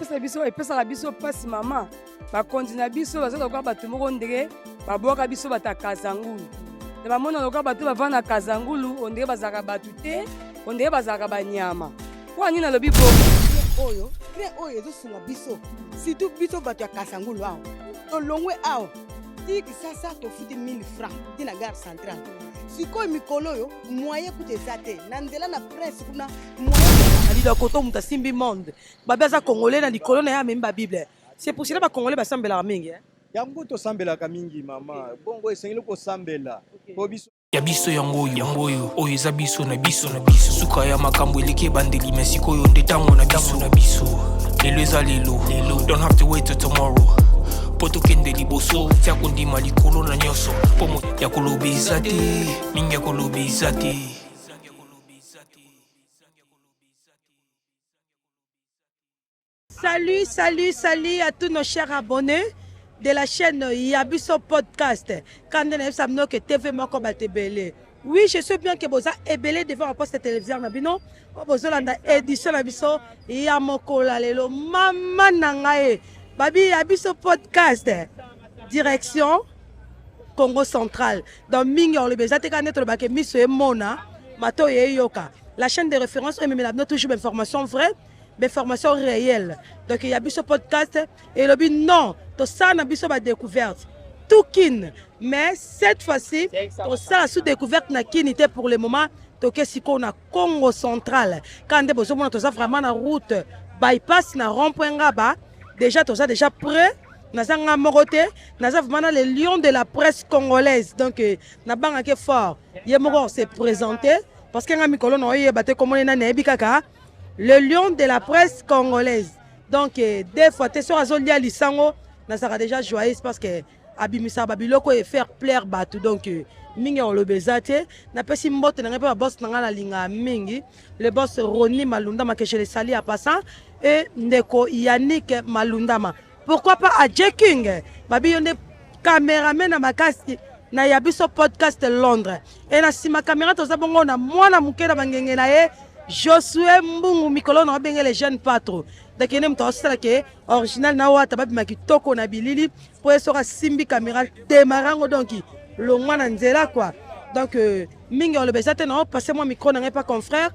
Ezopesa biso, epesaka biso mpasi mama. Bakonzi na biso baza lokola bato moko ndenge babwaka biso bato ya Kazangulu. Na bamona lokola bato bavanda na Kazangulu ondenge bazalaka bato te, ondenge bazalaka banyama. Mpo nini nalobi bongo? Oyo train oyo ezosunga biso, surtout biso bato ya Kasangulu awa. Tolongwe awa ti Kisasa tofuti 1000 francs ti na gare centrale. Sikoyo mikolo oyo moyen kutu eza te na nzela na prince kuna moyen. Alida koto moto asimbi monde babi aza congolais na likolo na ye amemi ba bible. C'est pour cela ba congolais basambelaka mingi eh? Yango tosambelaka mingi mama, bongo esengeli kosambela po biso. Ya biso yango oyo, yango oyo, oyo eza biso na biso na biso. Suka ya makambo eleki ebandeli, mais sikoyo nde tango na biso na biso. Lelo eza lelo, lelo, don't have to wait till tomorrow. Po tokende liboso, tia kondima likolo na nyonso. Po mo ya koloba eza te, mingi ya koloba eza te. Salut, salut, salut à tous nos chers abonnés de la chaîne Yabiso Podcast. Quand on a vu que TV moko batebele. Oui, je sais bien que boza ebele devant un poste téléviseur na bino. Bozolanda édition na biso ya mokola lelo mama na ngai. Babi Yabiso Podcast. Direction Congo Central. Donc mingi on le beza te quand net le miso emona mato eyoka. La chaîne de référence ememela bino toujours information vraie. Information réelle. Donc il y a biso podcast et lobi non, to ça na biso ba découverte. Tout kin, mais cette fois-ci, to ça sous découverte na kinité pour le moment, to ke siko na Congo Central. Quand nde bozo mona toza vraiment na route bypass na rond-point Ngaba, déjà toza déjà prêt. Naza nga moko te, naza vraiment na le lion de la presse congolaise. Donc na banga ke fort. Ye moko on s'est présenté parce que nga mikolo na oyeba te komona nani ayebi kaka le lion de la presse congolaise. Donc des fois te soki azolia lisango nazalaka déjà joyeuse parce que abimisaka ba biloko et faire plaire bato. Donc mingi ya koloba eza te. Napesi mbote na ngai mpe ba boss na ngai nalingaka mingi, le boss Rony Malundama que je le salue en passant, et ndeko Yannick Malundama. Pourquoi pas à J King babi yo nde cameraman na makasi na ya biso podcast Londres. Et na sima caméra toza bongo na mwana moke na bangenge na ye Josué Mbungu mikolo na obenge les jeunes patro. Donc yene moto asala ke original na wata babima kitoko na bilili po ye soki asimbi caméra démarrango donc longwa na nzela quoi. Donc mingi oloba eza te na passer moi micro na ngai pa confrère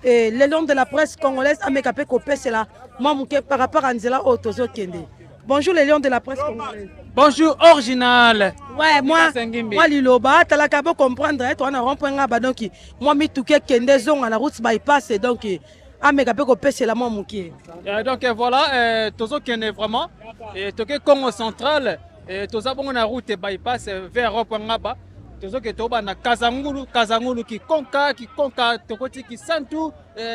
et le long de la presse congolaise ameka pe kopesela mwa moke par rapport à nzela oyo tozokende. Bonjour les lions de la presse congolaise. Bonjour original. Ouais, moi, moi liloba talaka bo comprendre hein, toi na rond-point ngaba donc moi mituke kende zonga na route bypass donc ameka pe kopesela mwa moke. Donc voilà, tozokende vraiment et toke Congo central et toza bongo na route bypass vers rond-point ngaba. Tozoke toba na Kazangulu, Kazangulu kikonka, kikonka tokoti Kisantu,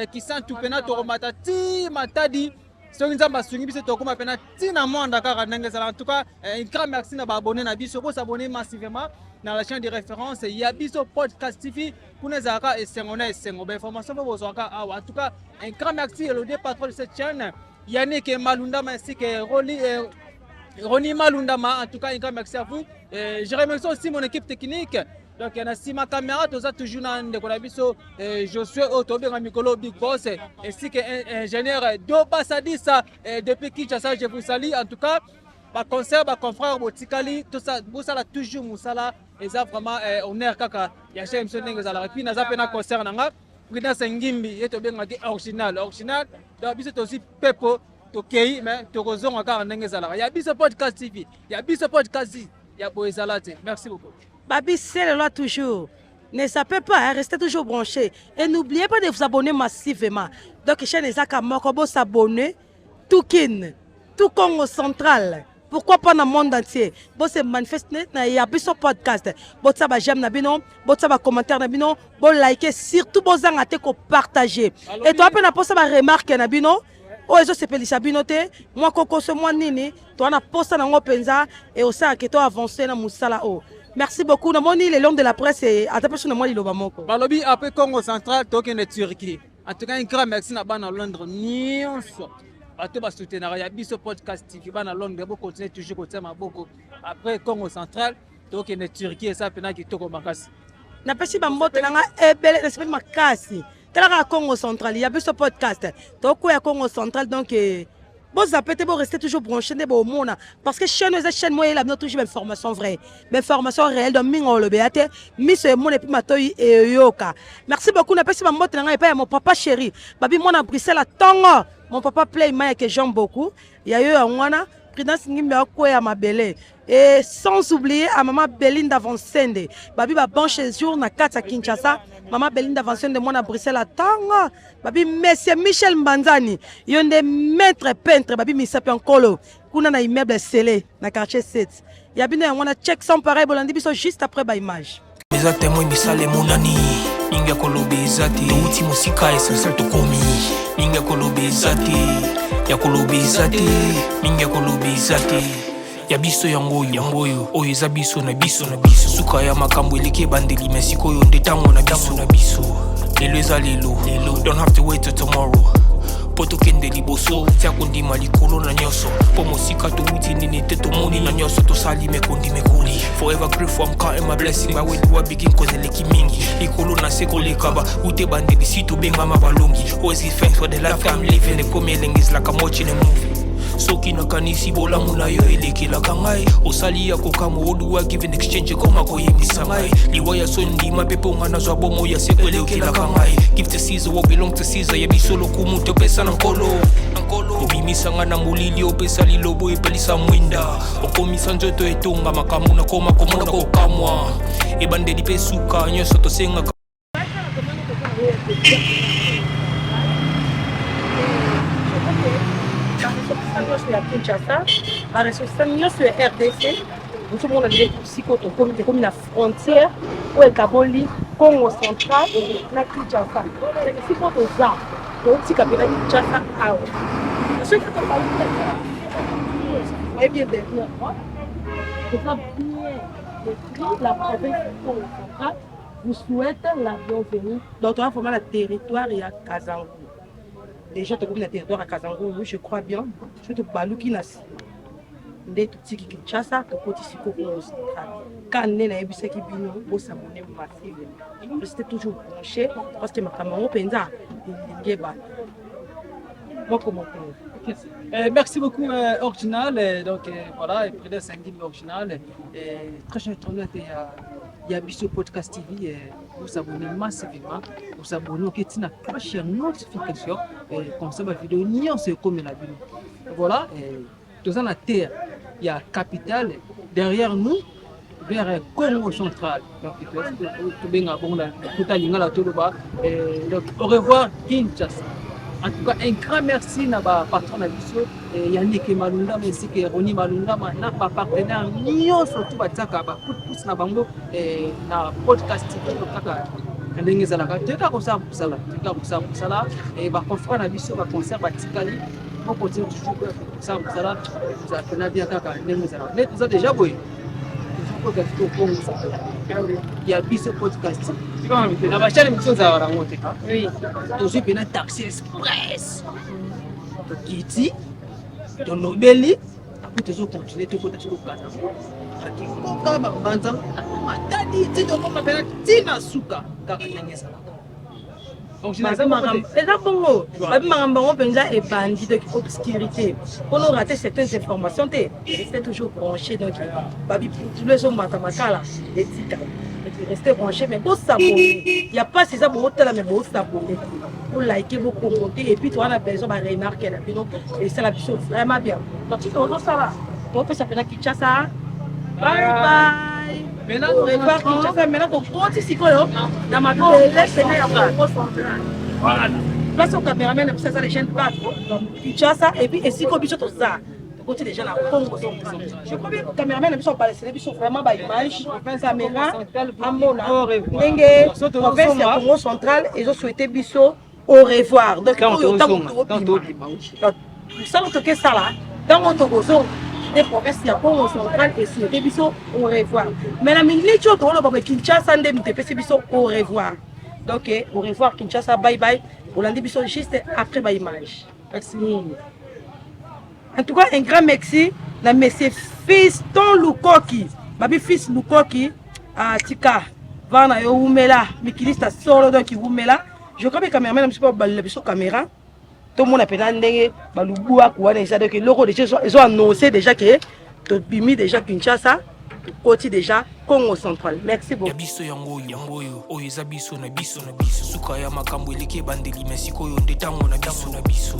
Kisantu pena tokomata ti Matadi. Soki Nzambe asungi biso tokoma pena ti na Mwanda kaka ndenge ezala. En tout cas, un grand merci na ba abonnés na biso, bo s'abonner massivement na la chaîne de référence ya biso Podcast TV. Kuna ezalaka esengo na esengo, ba information bo bozwaka awa. En tout cas, un grand merci le deux patrons de cette chaîne, Yannick Malundama ainsi que Rony Malundama. En tout cas, un grand merci à vous. Et je remercie aussi mon équipe technique. Donc, na sima caméra, toza toujours na ndeko na biso, Josué oyo tobenga mikolo Big Boss, ainsi que ingénieur Doba Sadisa, depuis Kinshasa, je vous salue. En tout cas, ba concert, ba confrères botikali, tout ça, bosala toujours musala, eza vraiment honneur kaka ya chaîne biso ndenge ezalaka. Et puis naza pe na concert na nga, Prudence Ngimbi, ye tobengaki original, original. Donc biso tozi pepo tokei, mais tokozonga kaka ndenge ezalaka. Ya biso Podcast TV, ya biso Podcast TV, ya boye ezala te. Merci beaucoup. Babi, c'est le loi toujours. Ne zappez pas, hein, restez toujours branchés. Et n'oubliez pas de vous abonner massivement. Donc, chaîne Ezaka Moko, s'abonner, tout kin, tout Congo central. Pourquoi pas dans le monde entier? Bo se manifeste na ya biso podcast. Bo tsa ba j'aime na bino, bo tsa ba commentaire na bino, bo liker, surtout bo zanga te ko partager. Et toi pe na posa ba remarque na bino, oyo ezo sepelisa bino te, moi kokoso moi nini, toi na posa nango penza et osala ke to avancer na musala o. Merci beaucoup. Namoni les longs de la presse et ata pe na moi liloba moko. Balobi après Congo central tokende Turquie. En tout cas un grand merci na bana Londres nyonso. Bato ba soutenaka ya biso Podcast TV bana Londres, bo continuer toujours kotia maboko. Après Congo central tokende Turquie eza pena kitoko makasi. Napesi ba mbote na nga ebele, nasepeli makasi. Tala kaka Congo central ya biso podcast. Tokoya Congo central donc Bozappe te, bo rester toujours branché nde bomona parce que chaîne eza chaîne moyela bino toujours bainformation vraie, bainformation réelle. Donc mingi olobela te, miso emona et puis matoi eyoka. Merci beaucoup. Napesi bambote na ngai epai ya mon papa chéri, babi mwana Bruxelles atongo, mon papa Play Maya que j'aime beaucoup, ya yo yango wana Prudence Ngimbi akwea mabele. Et sans oublier à maman Belinda Vansende, babi ba bon séjour na kati ya Kinshasa. Maman Belinda Vansende, mwana Bruxelles atongo, babi monsieur Michel Mbanzani, yo nde maître peintre, babi misapi ya nkolo kuna na immeuble scellé na quartier 7. Ya bino yango wana, check sans pareil. Bolandi biso juste après ba image. Eza témoin, misala emonani. Mingi ya koloba eza te, touti mosika, essentiel tokomi. Mingi ya koloba eza te, ya koloba eza te, mingi ya koloba eza te. Ya biso yango oyo, yango oyo, oyo eza biso na biso na biso. Suka ya makambo eleki ebandeli, me sikoyo nde ntango na biso na biso. Lelo eza lelo, lelo, don't have to wait till tomorrow mpo tokende liboso. Tia kondima likolo na nyonso, mpo mosika towuti nini te, tomoni na nyonso tosali mekondi mekoli. Forever grateful, I'm counting my blessing. By where do I begin? Cause eleki mingi, likolo na se koleka ba ute bandeli si tobengama balongi. Always give thanks for the life I'm living. Ekomi elengi, is like I'm watching a movie. Soki nakanisi bolamu na yo elekelaka ngai, osali ya kokamwa. What do I give in exchange? Ekoma koyembisa ngai liwa ya soni, ndima mpe mpo nga nazwa bomo ya seko elekelaka ngai. Give to Caesar what belong to Caesar. Ya biso lokumu topesa na Nkolo, na Nkolo. Obimisa nga na molili, opesa lilobo, epelisa mwinda, okomisa nzoto etonga makambo nakoma komona kokamwa. Ebandeli mpe suka, nyonso tosengaka. Nyonso ya Kinshasa, baressortissant nyonso ya RDC, ozomona nde sikoyo tokomi na frontière oyo ekaboli Congo Central na Kinshasa. Sikoyo toza totika mpena Kinshasa awa. Soki tobayebi bien, derrière moi toza bien écrit: "La province du Congo Central vous souhaite la bienvenue." Donc toza vraiment na territoire ya Kazangulu. Déjà tokomi na territoire ya Kazangulu, je crois bien. Soki tobaluki na nsima nde totiki Kinshasa, tokoti sikoyo Congo Central. Ka nde nayebisaki bino, bos'abonner massivement, restez toujours branché parce que makambo yango mpenza elingi ebanda moko moko. Merci beaucoup, Original. Donc voilà, et Prudence Ngimbi Original. Très cher internaute, il y a Biso Podcast TV. Vous abonnez massivement. Vous abonnez, ok, tina cloche ya notification. Comme ça, ma vidéo nyonso comme la bino. Voilà, toza na terre, il y a capitale derrière nous vers Congo Central. Donc, tobenga bon la tout lingala toloba. Donc, au revoir Kinshasa. En tout cas, un grand merci na ba patron na biso Yannick Malundama ainsi que Roni Malundama, na ba partenaire nyonso tu batiaka ba coup de pouce na bango na podcast TV. Kaka na ndenge ezalaka, toyeka kosala mosala, toyeka kosala mosala. Baconfrère na biso, baconcert batikali, bocontinue toujours kosala mosala, ezala mpena bien. Kaka ndenge ezalaka, nde toza déjà boye, tozokota sikoyo Congo. Ya Biso Podcast, na bachaîne mosusu ezalaka nango te. Tozwi mpena taxi express, tokiti, tolobeli, après tozocontinue, tokota siko kata akikoka babanza Matadi ti tokoma mpena ntina suka, kaka ndenge ezalaka. Eza bongo, babi makambo yango mpenza ebandi. Donc obscurité mpona orater certaines informations te, reste toujours branché. Donc babi putulu ezomata, makala etika. Reste branché, mais bos'abonner. Ya mpasi eza bootala, mais bos'abonner, bolike, bocommenter, et puis toza na besoin baremarque na bino, esala biso vraiment bien. Donc ti tozosala, topesa mpena Kinshasa bye bye, au revoir Kinshasa. Maintenant tokoti sikoyo na mabele pene ya Congo Central. Place au cameraman na biso aza les jeunes bato Kinshasa, et puis esika biso toza, tokoti déjà na Congo Central. Je crois bien cameraman na biso abalesele biso vraiment baimage, caméra amona ndenge province ya Congo Central ezosouhaite biso au revoir. Donc oyo ntango tobima, mosala tokesala, ntango tokozonga nde province ya Congo Central esouhaite biso au revoir. Mais na miniti oyo tokoloba boye, Kinshasa nde moto epesi biso au revoir. Donc au revoir Kinshasa, bye bye. Olandi biso juste après baimage. Merci. En tout cas, un grand merci na monsieur Fiston Lukoki, babi fils Lukoki, atika vana yo wumela, mikilista solo. Donc wumela. Je crois que cameraman na biso babalela biso caméra. Tomona mpenza ndenge balubwaku wana eza. Donc eloko deja ezo annonce déjà ke tobimi déjà Kinshasa, tokoti déjà Congo Central. Merci beaucoup. Ya biso yango oyo, yango oyo, oyo eza biso na biso na biso. Suka ya makambo eleki ebandeli, me sikoyo nde ntango na biso na biso.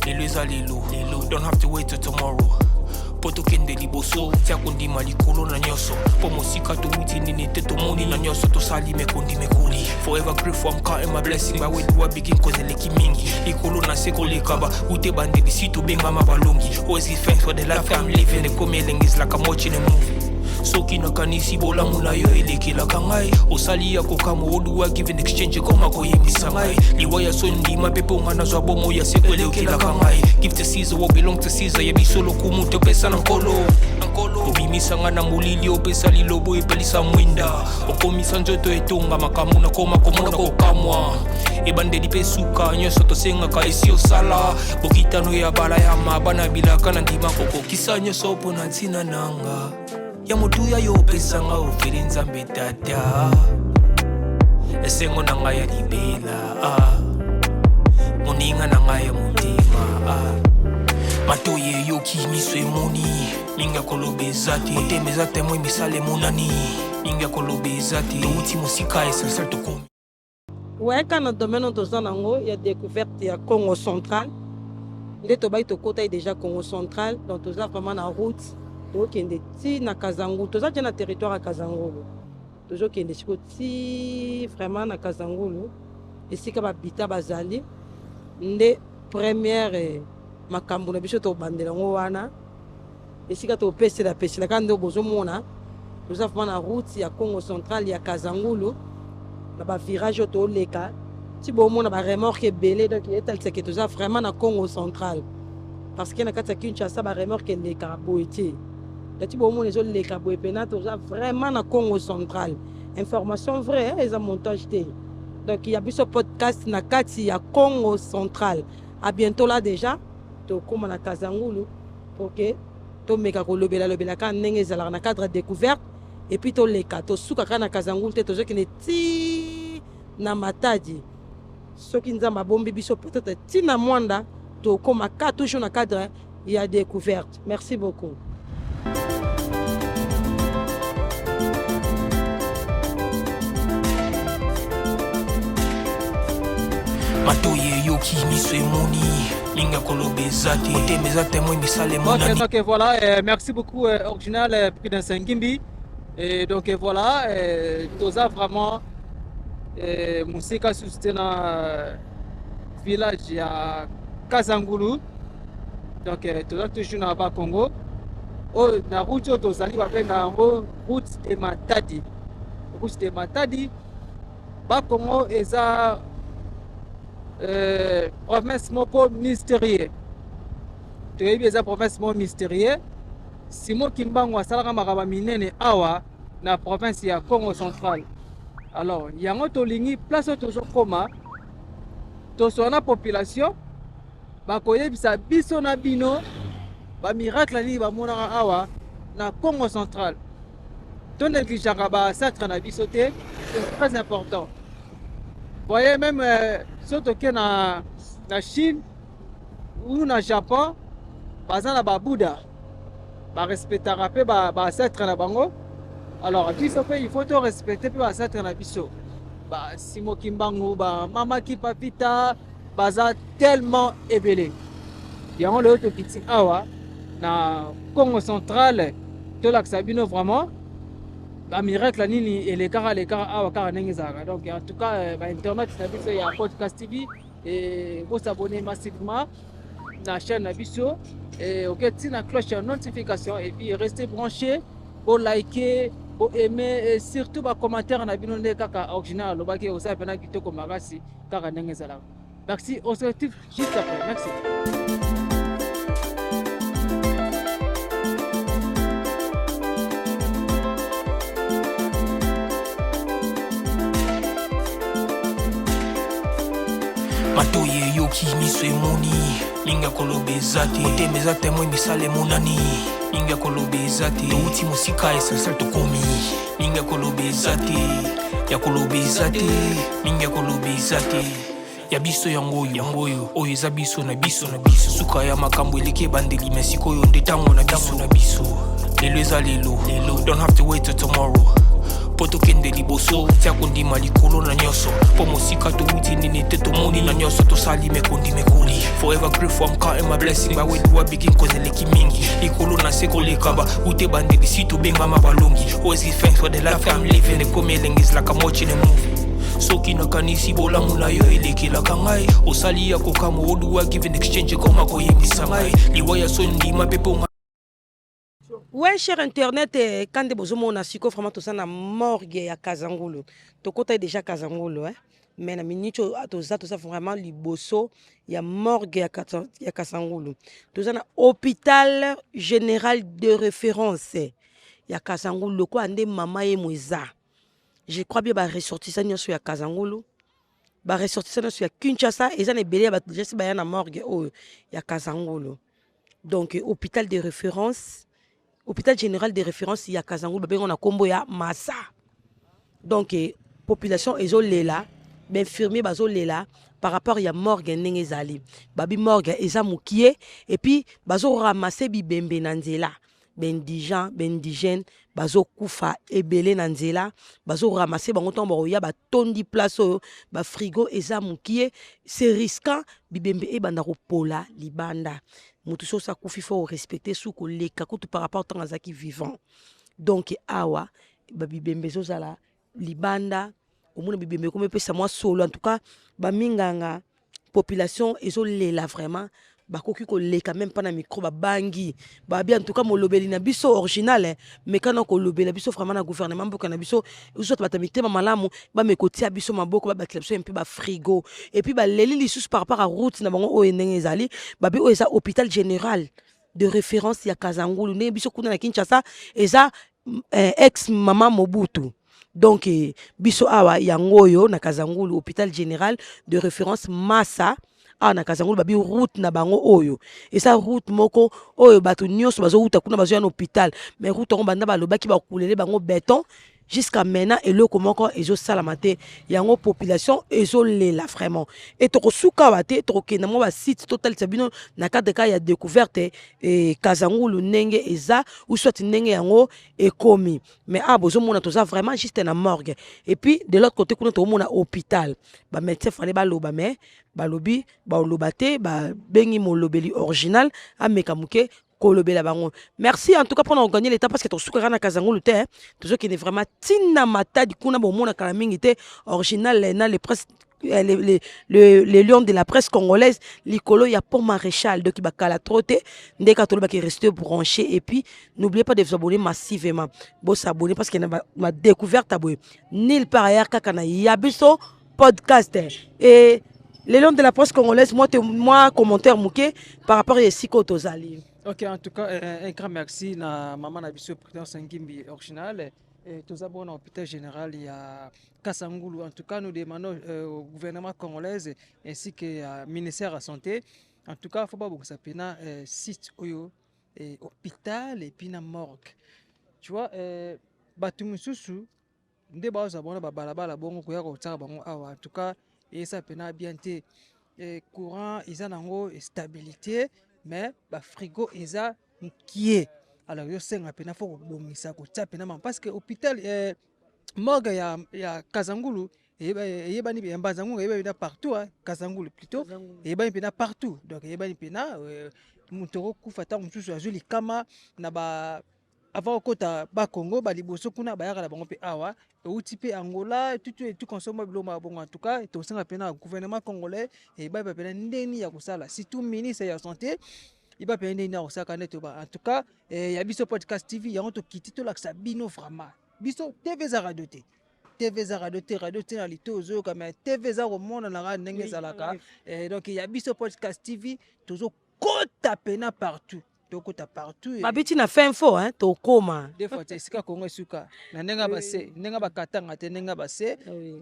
Lelo eza lelo lelo, don't have to wait till tomorrow mpo tokende liboso. Tia kondima likolo na nyonso, mpo mosika towuti nini te, tomoni na nyonso tosali mekondi mekoli. Forever grateful, I'm counting my blessing. By where do I begin? Cause eleki mingi likolo na se koleka ba ute bandeli si tobengama balongi. Always give thanks for the life I'm living. Ekomi elengi, is like I'm watching a movie. Soki nakanisi bolamu na yo elekelaka ngai, osali ya kokamwa. What do I give in exchange? Ekoma koyembisa ngai liwa ya soni, ndima mpe mponga nazwa bomo ya seko elekelaka ngai. Give to Caesar what belong to Caesar. Ya biso lokumu topesa na Nkolo. Obimisa ngai na molili, opesa lilobo, epelisa mwinda, okomisa nzoto etonga makambo nakoma komona kokamwa. Ebandeli mpe suka, nyonso tosengaka esi osala. Bokitano ya bala ya mabana bilaka na ndima kokokisa nyonso mpo na ntina nanga ya motuya yo opesanga ofele. Nzambe Tata, esengo na ngai ya libela, ah. Moninga na ngai ya motema, ah. Matoi eyoki, miso emoni, mingi ya koloba eza te. Motema eza témoin, misala emonani, mingi ya koloba eza te. Touti mosika, essentiel tokomi. Wayaka na domaine oyo toza nango ya découverte ya Congo Central nde tobaki, tokotaki déjà Congo Central. Donc toza vraiment na route, tokokende ti na Kazangulu. Toza tia na territoire ya Kazangulu, tozokende sikoyo ti vraiment na Kazangulu, esika babita bazali. Nde première makambo na biso tobandela yango wana, esika topesela pesela kaka nde bozomona. Toza vraiment na route ya Congo Central ya Kazangulu, na bavirage oyo toleka ti bomona baremorque ebele. Donc etalisaka toza vraiment na Congo Central, parce que na kati ya Kinshasa baremorque elekaka boye te. Ti bomona ezoleka boye mpena, toza vraiment na Congo Central. Information vraie, eza montage te. Donc ya biso podcast na kati ya Congo Central. À bientôt. Là déjà tokóma na Kazangulu pour que tomeka kolobela lobela kaka ndenge ezalaka na cadre ya découverte. Et puis toleka, tosuka kaka na Kazangulu te, tozokende ti na Matadi. Soki Nzambe abombi biso, peut-être ti na Mwanda. Tokóma ka toujours na cadre ya découverte. Merci beaucoup. Matoi eyoki, miso emoni, mingi ya koloba eza te. Motema eza témoin, misala emonani. Ok, donc voilà, merci beaucoup Original Prudence Ngimbi. Et donc voilà, toza vraiment mosika susu te na village ya Kazangulu. Donc toza toujours na Bakongo oyo, na route oyo tozali babenga yango route de Matadi. Route de Matadi, Bakongo eza province moko mystérieux. Toyebi eza province moko mystérieux. Simon Kimbangu asalaka makambo minene awa na province ya Congo Central. Alors yango tolingi place oyo tozokoma, tosola na population, bakoyebisa biso na bino bamiracle nini bamonaka awa na Congo Central. Tonégligeaka baancêtre na biso te, c'est très important. Voyez même so toke na Chine ou na Japon, baza na babouddha, barespectaka mpe baancêtre na bango. Alors biso mpe il faut torespecte mpe baancêtre na biso, basimo Kimbangu, bamama Kipavita, baza tellement ebele. Yango lelo tokiti awa na Congo Central, tolakisa bino vraiment bamiracle nini elekaka elekaka awa kaka ndenge ezalaka. Donc en tout cas, bainternet na biso ya Podcast TV, bosabonner massivement na chaîne na biso, ok, ntina cloche ya notification, et puis restez branché, bolike, boaime et surtout bacommentaire na bino nde kaka Original alobaki osala mpena kitoko makasi kaka ndenge ezalaka. Merci, on se retrouve juste après. Merci. Matoi eyoki, miso emoni, mingi ya koloba eza te. Motema eza témoin, misala emonani, mingi ya koloba eza te. Touti mosika, essentiel tokomi, mingi ya koloba eza te, ya koloba eza te, mingi ya koloba eza te. Ya biso yango oyo, yango oyo, oyo eza biso na biso na biso. Suka ya makambo eleki ebandeli, me sikoyo nde ntango na biso na biso. Lelo eza lelo, lelo. Don't have to wait till tomorrow mpo tokende liboso. Tia kondima likolo na nyonso, mpo mosika towuti nini te, tomoni na nyonso tosali mekondi mekoli. Forever grateful, I'm counting my blessing. By where do I begin? Cause eleki mingi likolo na se koleka ba ute bandeli si tobengama balongi. Always give thanks for the life I'm living. Ekomi elengi, it's like I'm watching a movie. Soki nakanisi bolamu na yo elekelaka ngai, osali ya kokamwa. What do I give in exchange? Ekoma koyebisa ngai liwa ya so ndima mpe mpo. Ouais, cher internet, kande bozomona sikoyo, vraiment toza na morgue ya Kazangulu. Tokotaki déjà Kazangulu, eh? Mais na minute oyo toza vraiment liboso ya morgue ya Kazangulu. Toza na hôpital général de référence ya Kazangulu, lokola nde mama ye mo eza. Je crois bien baressortissant nyonso ya Kazangulu, baressortissant nyonso ya Kinshasa, eza na ebele ya bato déjà si baya na morgue oyo ya Kazangulu. Donc hôpital de référence, hôpital général de référence ya Kazangulu, babengo na nkombo ya Masa. Donc population ezolela, bainfirmier bazolela par rapport ya morgue ndenge ezali. Babi morgue eza mokie et puis bazoramasser bibembe na nzela. Baindigent, baindigène bazokufa ebele na nzela, bazoramasser bango ntango bakoya, batondi place oyo, bafrigo eza mokie, c'est risquant. Bibembe ebanda kopola libanda. Motu soki akufi, faut korespecter su koleka kutu par rapport ntango azalaki vivant. Donc awa babibembe ezozala libanda, omona bibembe ekomi epesa mwa solo. En tout cas baminganga, population ezolela vraiment, bakoki koleka même mpa na micro, babangi. Babi en tout cas molobeli na biso original mekana kolobela biso vraiment na gouvernement mboka na biso, soit bato mitema malamu bameka kotia biso maboko, babakela biso mpe bafrigo. Et puis baleli lisusu par rapport à route na bango oyo ndenge ezali. Babi oyo eza hôpital général de référence ya Kazangulu, ndenge biso kuna na Kinshasa eza ex mama Mobutu. Donc biso awa yango oyo na Kazangulu, hôpital général de référence Masa awa na Kazangulu. Babi route na bango oyo eza route moko oyo bato nyonso bazowuta kuna bazoya na hôpital, mais route yango banda balobaki bakulele bango béton, jusqu'à maintenant eloko moko ezosalama te. Yango population ezolela vraiment. E tokosuka awa te, tokokenda mwa basite, totalisa bino na cadre ka ya découverte e Kazangulu ndenge eza ou soit ndenge yango ekomi. Mais awa bozomona toza vraiment juste na morgue et puis de l'autre côté kuna tokomona hôpital. Bamédecin fallait baloba, mais balobi baloba te, babengi molobeli original ameka moke kolobela bango. Merci en tout cas mpona kogagner l'état, parce que tosukaka na Kazangulu te, tozokende vraiment ntina Matadi kuna. Bomonaka na mingi te original na le presse, le lion de la presse congolaise likolo ya pont Maréchal. Donc bakala trop te, nde kaka tolobaki, rester branché et puis n'oubliez pas de vous abonner massivement. Bosabonner parce que na ma découverte boye nulle part ailleurs, kaka na Ya Biso Podcast. Et le lion de la presse congolaise, moi, te, moi commentaire moke par rapport à esika oyo tozali. Ok, en tout cas, un grand merci na maman na biso Prudence Ngimbi original. Et tout d'abord, na hôpital général ya Kasangulu. En tout cas, nous demandons au gouvernement congolais ainsi que au ministère de la Santé. En tout cas, il faut pas beaucoup ça site oyo et hôpital et puis na morgue. Tu vois, bato misusu nde bazwa bango na babalabala bongo koya kotiaka bango awa. En tout cas, eza mpenza bien te. Courant eza nango stabilité, mais bafrigo eza mokie. Alors yosenga mpenza faut kobongisa, kotia mpenza ma, parce que hôpital, morgue ya Kazangulu eyebani, ya Mbanzangulu eyebani mpenza partout, hein, Kazangulu plutôt eyebani mpenza partout. Donc eyebani mpenza, moto okokufa ntango mosusu azwi likama na ba avant okota Bakongo baliboso kuna, bayaka na bango mpe awa, euti mpe Angola, tutu etu consommer biloko ya bongo. En tout cas, tosenga mpenza gouvernement congolais eyeba mpenza ndeni ya kosala, surtout ministre ya Santé yeba mpenza ndeni ya kosalaka nde toba. En tout cas, Ya Biso Podcast TV, yango tokiti tolakisa bino vraiment. Biso TV eza radio te, TV eza radio te, radio te na lito ozoyoka, mais TV eza komonanaka ndenge ezalaka. Donc Ya Biso Podcast TV, tozokota mpenza partout, tokota partout. Babiti na fin fo, hein, tokóma. Des fois te esika Kongo esuka na ndenge base, ndenge bakatanga te, ndenge base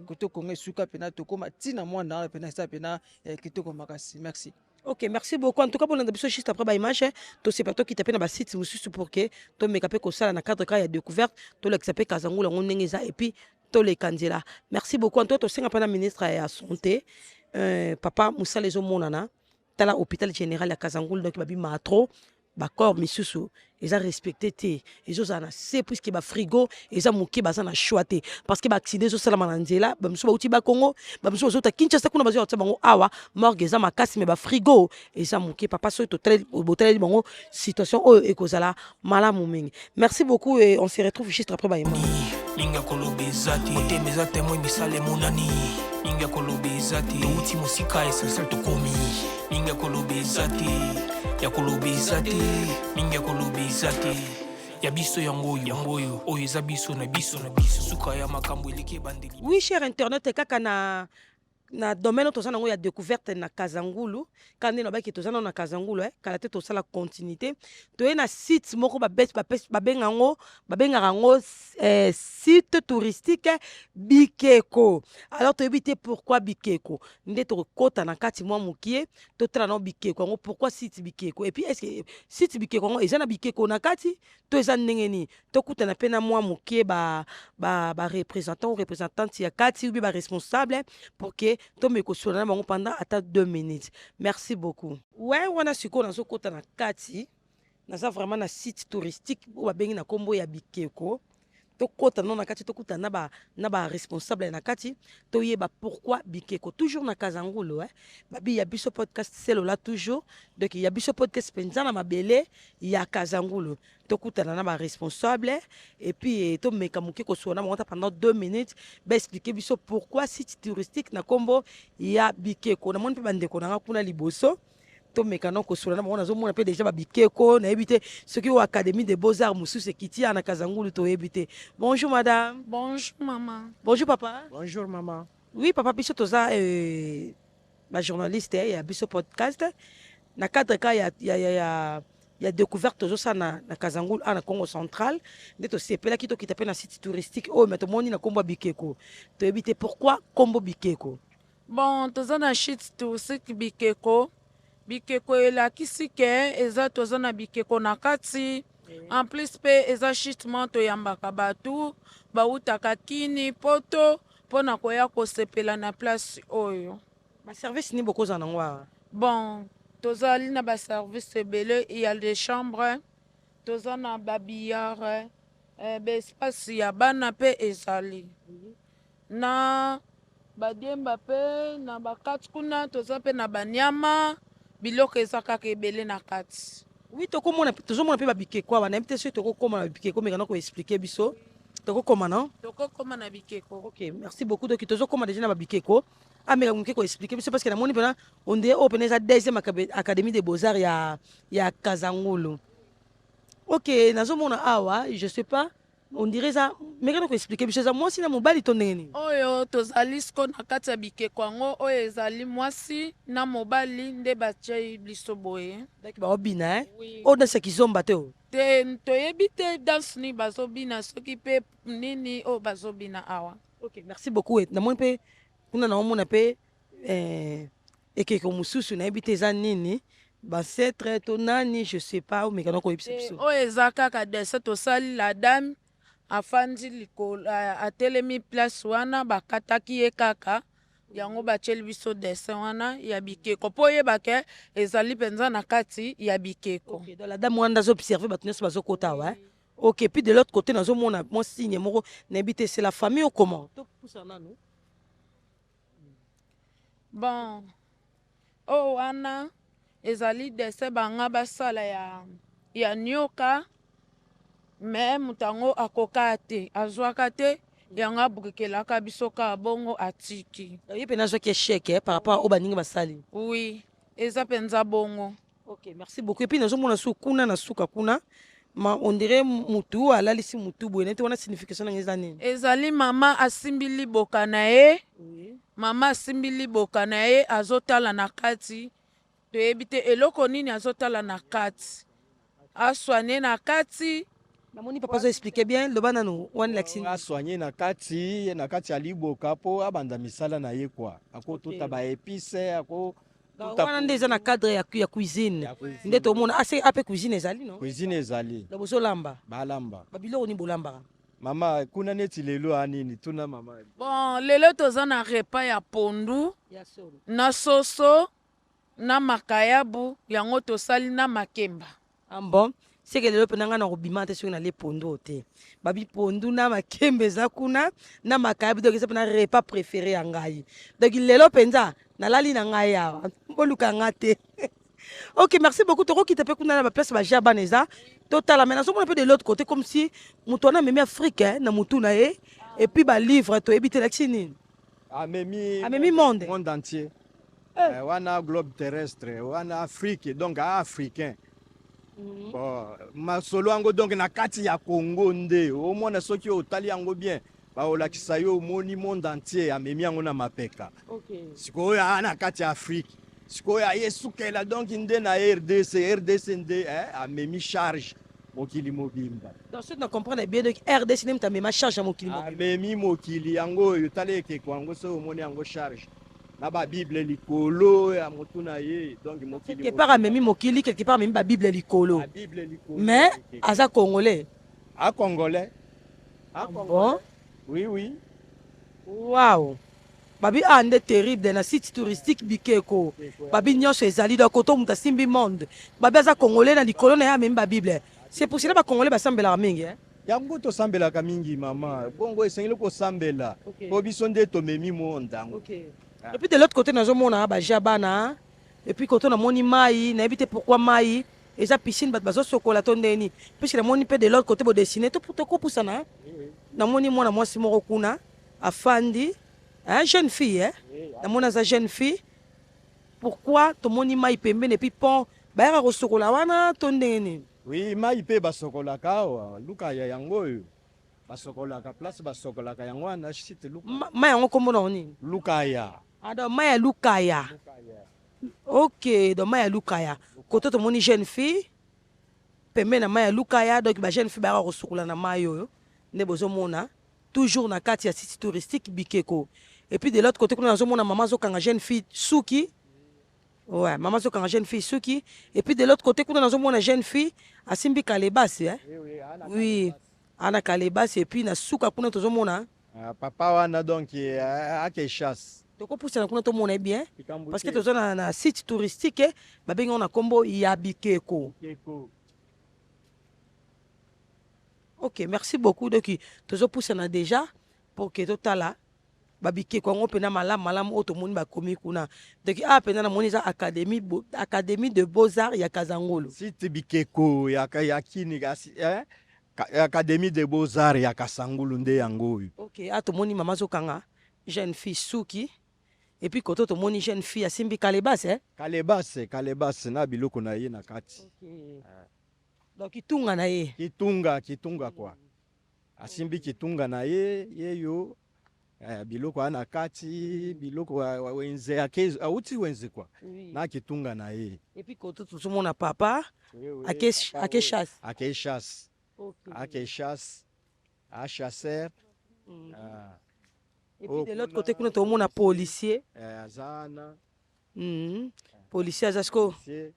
koto Kongo esuka mpenza, tokóma ntina mwanda wana mpenza, esa mpenza kitoko makasi. Merci. Ok, merci beaucoup. En tout cas, bolanda biso juste après baimage, tosepa tokita mpe na basite mosusu pour que tomeka mpe kosala na cadre kaka ya découverte, tolakisa mpe Kazangula yango ndenge eza et puis toleka nzela. Merci beaucoup. En tout cas, tosenga mpe na ministre ya Santé. Papa, mosala ezomonana. Tala hôpital général ya Kazangulu, donc babimaka trop bacorps misusu eza respecté te, ezozala na se puisque bafrigo eza moke, baza na choix te parce que baaccident ezosalama na nzela. Bamisusu bauti Bakongo, bamisusu bazota Kinshasa, kuna bazoya kotia bango awa. Morgue eza makasi, mais bafrigo eza moke. Papa, soki botaleli bango situation oyo, ekozala malamu mingi. Merci beaucoup et on se retrouve juste après bayema. Mingi ya koloba eza te, motema eza témoin, misala emonani. Mingi ya koloba eza te, touti mosika, essentiel tokomi. Mingi ya koloba eza te, ya koloba eza te, mingi ya koloba eza te. Ya biso yango oyo, yango oyo, oyo eza biso na biso na biso. Suka ya makambo eleki ebandeli. Oui, cher internaute, kaka na domaine oyo toza nango ya découverte na Kazangulu, kaka nde nabaki toza nano na Kazangulu, kala te tosala continuité. Toye na site moko babenga yango, babengaka yango site touristique Bikeko. Alors toyebi te pourquoi Bikeko. Nde tokokɔta na kati mwa mokie, totala nao bikeko yango, pourquoi site Bikeko, et puis est ce que site Bikeko yango eza na bikeko na kati to eza ndenge nini? Tokutana mpe na mwa mokie bareprésentant ou représentante ya kati ou bien baresponsable pour que tomeki kosola na bango pendant ata 2 minutes. Merci beaucoup. We wana sikoyo nazokɔta na kati, naza vraiment na site touristique oyo babengi na nkombo ya Bikeko. Tokɔta no na kati, tokutana na baresponsable na kati, toyeba pourquoi Bikeko. Toujours na Kazangulu, eh? Babi ya biso podcast selola toujours, donc ya biso podcast mpenza na mabele ya Kazangulu. Tokutana na baresponsable et puis tomeka moke kosola na bango ta pendant 2 minutes, baexpliquer biso pourquoi site touristique na nkombo ya Bikeko. Namoni mpe bandeko na nga kuna liboso, tomeka no kosola na bango. Nazomona mpe déjà babikeko, nayebi te soki oyo Académie de beaux arts mosusu ekiti ya na Kazangulu, toyebi te. Bonjour madame. Bonjour maman. Bonjour papa. Bonjour maman. Oui papa, biso toza bajournaliste ya biso podcast na cadre ka ya découverte tozosala na Kazangulu a na Congo central. Nde tosepelaki tokita mpe na site touristique oyo, mais tomoni na nkombo ya Bikeko, toyebi te pourquoi nkombo Bikeko. Bon, toza na site touristique Bikeko. Bikeko elakisi ke eza toza na bikeko na kati. En plus mpe eza site mo toyambaka bato bautaka kini poto mpona koya kosepela na place oyo. Baservice nini bokozala nango awa? Bon, tozali na baservice ebele ya des chambres, toza na babillard, baespace ya bana mpe ezali na badiemba, mpe na bakati kuna toza mpe na banyama. Biloko eza kaka ebele na kati. Oui, tokomona, tozomona mpe babikeko awa. Nayebi te soki tokokóma na bikeko, meka na koexpliquer biso. Tokokóma non? Tokokóma na bikeko. Ok, merci beaucoup. Donc tozokóma déjà na babikeko, ameka moke koexpliquer biso parce que namoni mpena ondire oyo mpena eza deuxième Académie de beaux-arts ya Kazangulu. Ok, nazomona awa, je sais pas, on dirait eza, meka na koexpliquer biso, eza mwasi na mobali to ndenge nini? Oyo tozali siko na kati ya bikeko yango, oyo ezali mwasi na mobali nde batie biso boye. Donc baobina, eh? Oui. Oyo danse ya kizomba te o? Te, toyebi te danse nini bazobina, soki mpe nini oyo bazobina awa. Ok, merci beaucoup. Namoni mpe kuna, naomona mpe ekeko mosusu, nayebi te eza nini, bancêtre to nani, je sais pas, omeka na koyebisa biso. Oyo eza kaka dessin tosali, la dame afandi likolo, atelemi place wana, bakataki ye kaka yango, batieli biso dessin wana ya bikeko mpo oyeba ke ezali mpenza na kati ya bikeko. Ok, donc la dame wana nde azoobserve bato nyonso bazokota awa, eh? Ok, puis de l'autre côté nazomona mwa signe moko, nayebi te, c'est la famille ou comment? Topusa nanu. Bon, oyo wana ezali dessin banga basala ya nioka, mais moto yango akoka te, azwaka te yango, abukelaka biso kaka bongo, atiki. Ye mpe nazwaki échec, eh, par rapport à oyo baningi basali. Oui, eza mpenza bongo. Ok, merci beaucoup. Et puis nazomona su kuna na suka kuna, ma on dirait mutu alalisi mutu boye, neti wana signification nango eza nini? Ezali mama asimbi liboka na ye. Mama asimbi liboka na ye, azotala na kati, toyebi te eloko nini azotala na kati, aswane na kati. Namoni papa azo expliquer bien, loba nanu, wana elakisi nini? Asoigne na kati, na kati ya liboka mpo abanda misala na ye kwa akotuta baépices ako. Donc, wana nde eza na cadre ya cuisine. Ya cuisine. Nde tomona ase ape cuisine ezali no? Cuisine ezali. Na bozolamba? Balamba. Babiloko nini bolambaka? Mama kuna neti lelo a nini tuna mama. Bon lelo toza na repas ya pondu na soso na makayabu yango tosali na makemba. Ah bon? Seke lelo pena nga nakobima te soki nalie pondu oyo te. Babi pondu na makemba eza kuna na makayabu donc eza pena repas prefere ya ngai. Donc lelo penza nalali na ngai awa boluka nga te. Ok merci beaucoup tokokita pe kuna na ba place ba jeux ya bana eza totala mais nazomona pe de l'autre côté comme si moto wana amemi Afrique eh, na mutu na ye et puis ba livre toyebi te elakisi nini. Amemi Amemi monde. Monde entier. Eh. Eh, wana globe terrestre, wana Afrique, donc africain. Bon, masolo yango donc na kati ya Congo nde omona soki otali yango bien baolakisa yo omoni monde entier amemi yango na mapeka. Okay. Sikoyo aa na kati ya Afrique. Sikoyo aye sukela donc nde na RDC, RDC nde eh, amemi charge mokili mobimba. Donc soki na comprendre bien donc RDC nde moto amema charge ya mokili mobimba. Amemi mokili yango oyo tala ekeko yango soki omoni yango charge na ba bible likolo ya motu na ye donc mokili quelque part amemi mokili quelque part amemi ba bible likolo. Ba bible likolo. Mais aza congolais. A congolais. A congolais. Bon. Oui oui. Wow. Babi ah nde terrible na site touristique bikeko. Babi nyonso ezali donc koto moto asimbi monde. Babi aza congolais na likolo na ye amemi ba bible. C'est pour cela ba congolais basambelaka mingi hein. Yango tosambelaka mingi mama. Bongo esengeli kosambela. Okay. Po biso nde tomemi monde yango. Okay. Et puis de l'autre côté nazomona ba ja bana et puis koto namoni mayi nayebi te pourquoi mayi eza piscine bato bazosokola to ndeni puisque namoni pe de l'autre côté bo dessiner to tokopusana namoni mwana mwasi moko kuna afandi hein, jeune fille hein? Namoni aza jeune fille pourquoi tomoni mayi pembeni et puis pont bayaka kosokola wana to ndenge nini? Oui, mayi pe basokolaka awa lukaya yango oyo basokolaka place basokolaka yango wana site lukaya. Mayi yango kombo na nini? Lukaya. Ah donc mayi ya Lukaya. Ok, donc mayi ya Lukaya. Koto tomoni jeune fille pembeni na mayi ya Lukaya donc ba jeune fille bayaka kosukola na mayi oyo nde bozomona toujours na kati ya site touristique Bikeko. Et puis de l'autre côté kuna nazomona maman azokanga jeune fille suki. Ouais, maman azokanga jeune fille suki. Et puis de l'autre côté kuna nazomona jeune fille asimbi kalebasi hein. Oui, ana kalebasi et puis na suka kuna tozomona Ah, papa wana donc ake chasse. Tokopusana kuna tomona ye bien Likambo parce que te. toza na, na site touristique eh, babengi yango na kombo ya Bikeko. Bikeko. Ok, merci beaucoup. Donc tozopusana déjà pour que totala ba bikeko yango mpena malamu malamu oyo tomoni bakomi kuna. Donc awa mpena namoni eza académie, académie de beaux-arts ya Kazangulu. Site Bikeko ya, ya kini, kasi, eh? Académie de beaux-arts ya Kasangulu nde yango oyo. Ok, awa tomoni mama azokanga jeune fille suki et puis koto tomoni jeune fille asimbi kalebase eh? Kalebase, kalebase na biloko na ye na kati. Ok. Donc kitunga na ye. Kitunga, kitunga quoi. Asimbi kitunga na ye, ye yo biloko wana na kati, biloko wenze ake, auti wenze quoi. Oui. Na kitunga na ye. Et puis koto tozomona papa, Oui, oui, ake, papa ake oyo. chasse. Ake chasse. Ok. Ake chasse. A chasseur. Ah. Et puis Oh, de l'autre kuna côté kuna tozomona policier. Azana. Policier aza siko. Policier.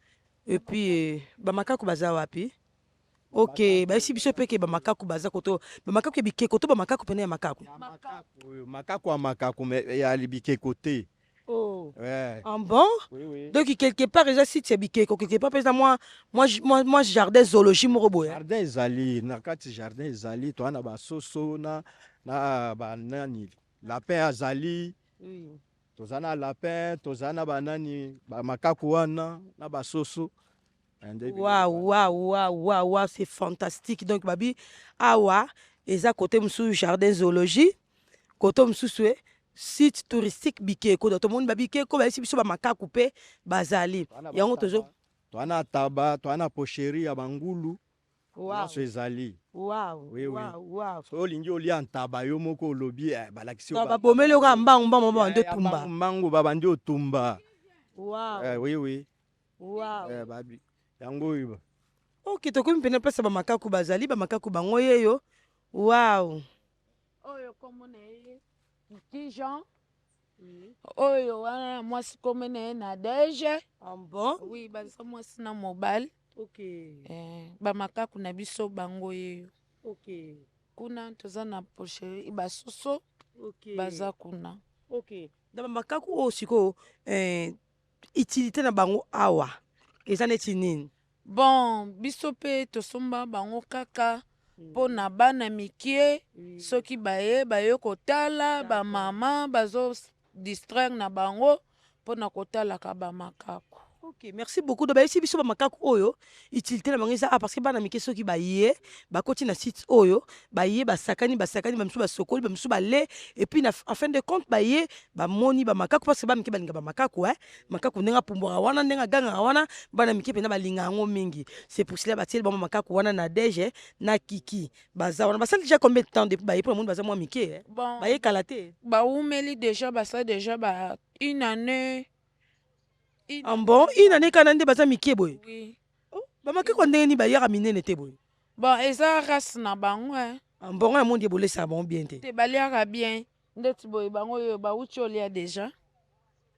Et puis ba makaku baza wapi? Ok, ba esi biso pe ke ba makaku baza koto, ba makaku ya bikeko to ba makaku pene ya makaku. Ya makaku, makaku ya makaku mais ya bikeko te. Oh. Ouais. En bon? Oui, oui. Donc quelque part eza site ya bikeko, quelque part pesa moi moi moi moi jardin zoologie moko boye. Jardin ezali na kati, jardin ezali to na ba soso na na ba nani, lapin azali. Oui. Toza na lapin, toza na ba nani, ba makaku wana na ba soso. Waouh, waouh, waouh, waouh, waouh, c'est fantastique. Donc babi awa eza côté mususu jardin zoologie, côté mususu site touristique bikeko. Donc tomoni ba bikeko ba esi biso ba makaku pe bazali. Yango tozo Toana taba, toana pocherie ya bangulu. Waouh. Nyonso ezali. Waouh, Oui, oui. waouh, waouh. So olingi olia ntaba yo moko olobi, balakisi yo Donc, ba- babomeli yo kaka mbangu, mbangu, mbangu, Ya, nde ya, tumba. mbangu, mbangu, babandi otumba. Waouh. Oui, oui. Waouh. Babi, yango oyo. Ok, tokomi pene place ya ba makaku bazali, ba makaku bango yeyo. Waouh. Oyo kombo na ye Kiki Jean. Oyo wana mwasi kombo na ye Nadège. Ah bon? Oui, baza mwasi na mobali. Ok. Ba makaku na biso bango yeyo. Ok. Kuna toza na poche basoso. Okay. Baza kuna. Ok. Na bamakaku oyo sikoyo eh, utilité na bango awa eza neti nini? Bon, biso mpe tosomba bango kaka mpo na bana mikie. Soki baye baye kotala, bamama bazo distraire na bango mpona kotalaka bamakaku. Ok, merci beaucoup. Donc bayebisi biso bamakaku oyo utilité na bango eza ah, parce que bana mike soki baye bakoti na site oyo, baye basakani basakani, bamisusu basokoli, bamisusu bale, et puis na en fin de compte baye bamoni bamakaku, parce que bana mike balinga bamakaku eh. Makaku ndenge apumbwaka wana, ndenge agangaka wana, bana mike mpenza balinga yango mingi. C'est pour cela batieli bango makaku wana. Na Dege na Kiki baza wana, basali déjà combien de temps depuis baye? Mpo namoni baza mwa mike eh? Bon, baye kala te. Baumeli déjà, basali déjà ba une année. Une En bon, une année kana nde baza mike boye? Oui. Oh, bamakaku ya ndenge nini bayaka minene te boye? Bon, eza race na bango eh. En bon, ya mondi ebolesaka bango bien te? Te, baliaka bien. Ndeti boye bango oyo bauti olia déjà.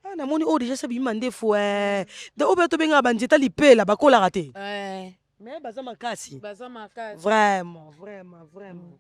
Ah, namoni oyo déjà sa bima ndefu eh. Donc oyo mpe tobengaka banzeta lipela, bakolaka te. Eh. Mais baza makasi. Baza makasi. Vraiment, vraiment, vraiment.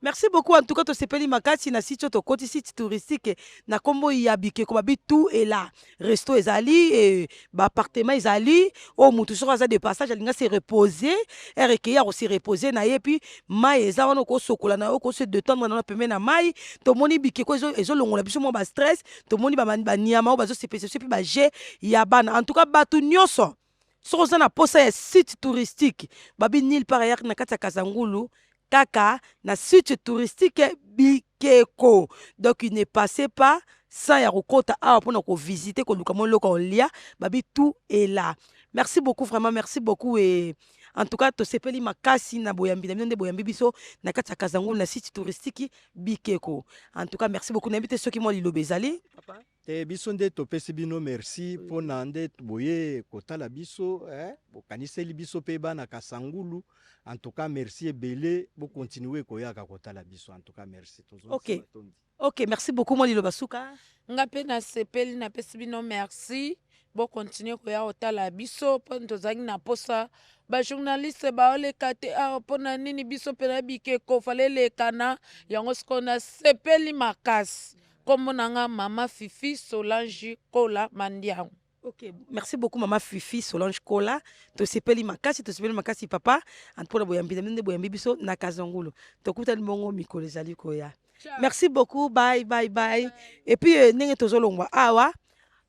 Merci beaucoup. En tout cas, tosepeli makasi na site oyo tokoti, site touristique na nkombo ya Bikeko. Babi tout est là, resto ezali e, baappartement ezali, oyo motu soki aza de passage, alinga se reposer, ere ekei akose reposer na ye. Puis mai eza wana, okosokola na yo, okose détendre na pembeni na mai. Tomoni bikeko ezolongola biso mwa bastress, tomoni banyama oyo bazosepesa biso, mpe bajeux ya bana. En tout cas, bato nyonso, soki oza na posa ya site touristique, babi nulle part ayaki na kati ya Kazangulu, kaka na site touristique Bikeko. Donc ne passez pas sans ya kokota awa mpona kovisite, koluka mwa eloko ya kolia. Babi tout est là. Merci beaucoup, vraiment merci beaucoup. Et en tout cas, tosepeli makasi na boyambi na bino, nde boyambi biso na kati ya Kazangulu na site touristique Bikeko. En tout cas, merci beaucoup. Nayebi te soki mwa liloba ezali, papa. Te, biso nde topesi bino merci mpona nde boye kotala biso eh, bokaniseli biso mpe bana Kasangulu. En tout cas, merci ebele. Bokontinue koyaka kotala biso. En tout cas, merci. Tozongisa matondi. Ok, merci beaucoup. Mwa liloba suka. Nga mpe nasepeli, napesi bino merci. Bokontinue koya kotala biso, mpo tozalaki na posa bajournaliste baoleka te awa. Mpona nini biso mpena Bikeko fala elekana yango? Sikoyo nasepeli makasi. Nkombo na nga mama Fifi Solange Kola Mandiango. Ok, merci beaucoup mama Fifi Solange Kola. Tosepeli makasi, tosepeli makasi papa. Mpona boyambi na bino, nde boyambi biso na Kazangulu. Tokutani bongo mikolo ezali koya. Merci beaucoup, bye bye bye. Et puis ndenge tozolongwa awa,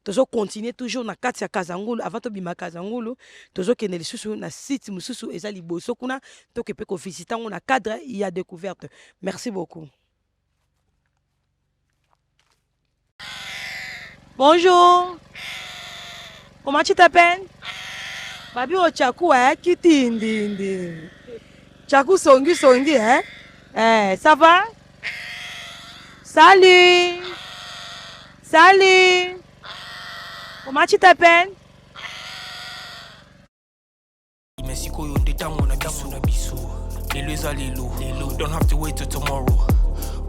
tozocontinue toujours na kati ya Kazangulu. Avant tobima Kazangulu, tozokende lisusu na site mosusu eza liboso kuna, toke mpe kovisite yango na cadre ya découverte. Merci beaucoup. Bonjour. Comment tu t'appelles? Babi Ochaku, hein? Kitindi. Chaku songi songi, hein? Eh, ça va? Salut. Salut. Comment tu t'appelles? Me sikoyo nde ntango na biso na biso. Lelo eza lelo lelo, don't have to wait till tomorrow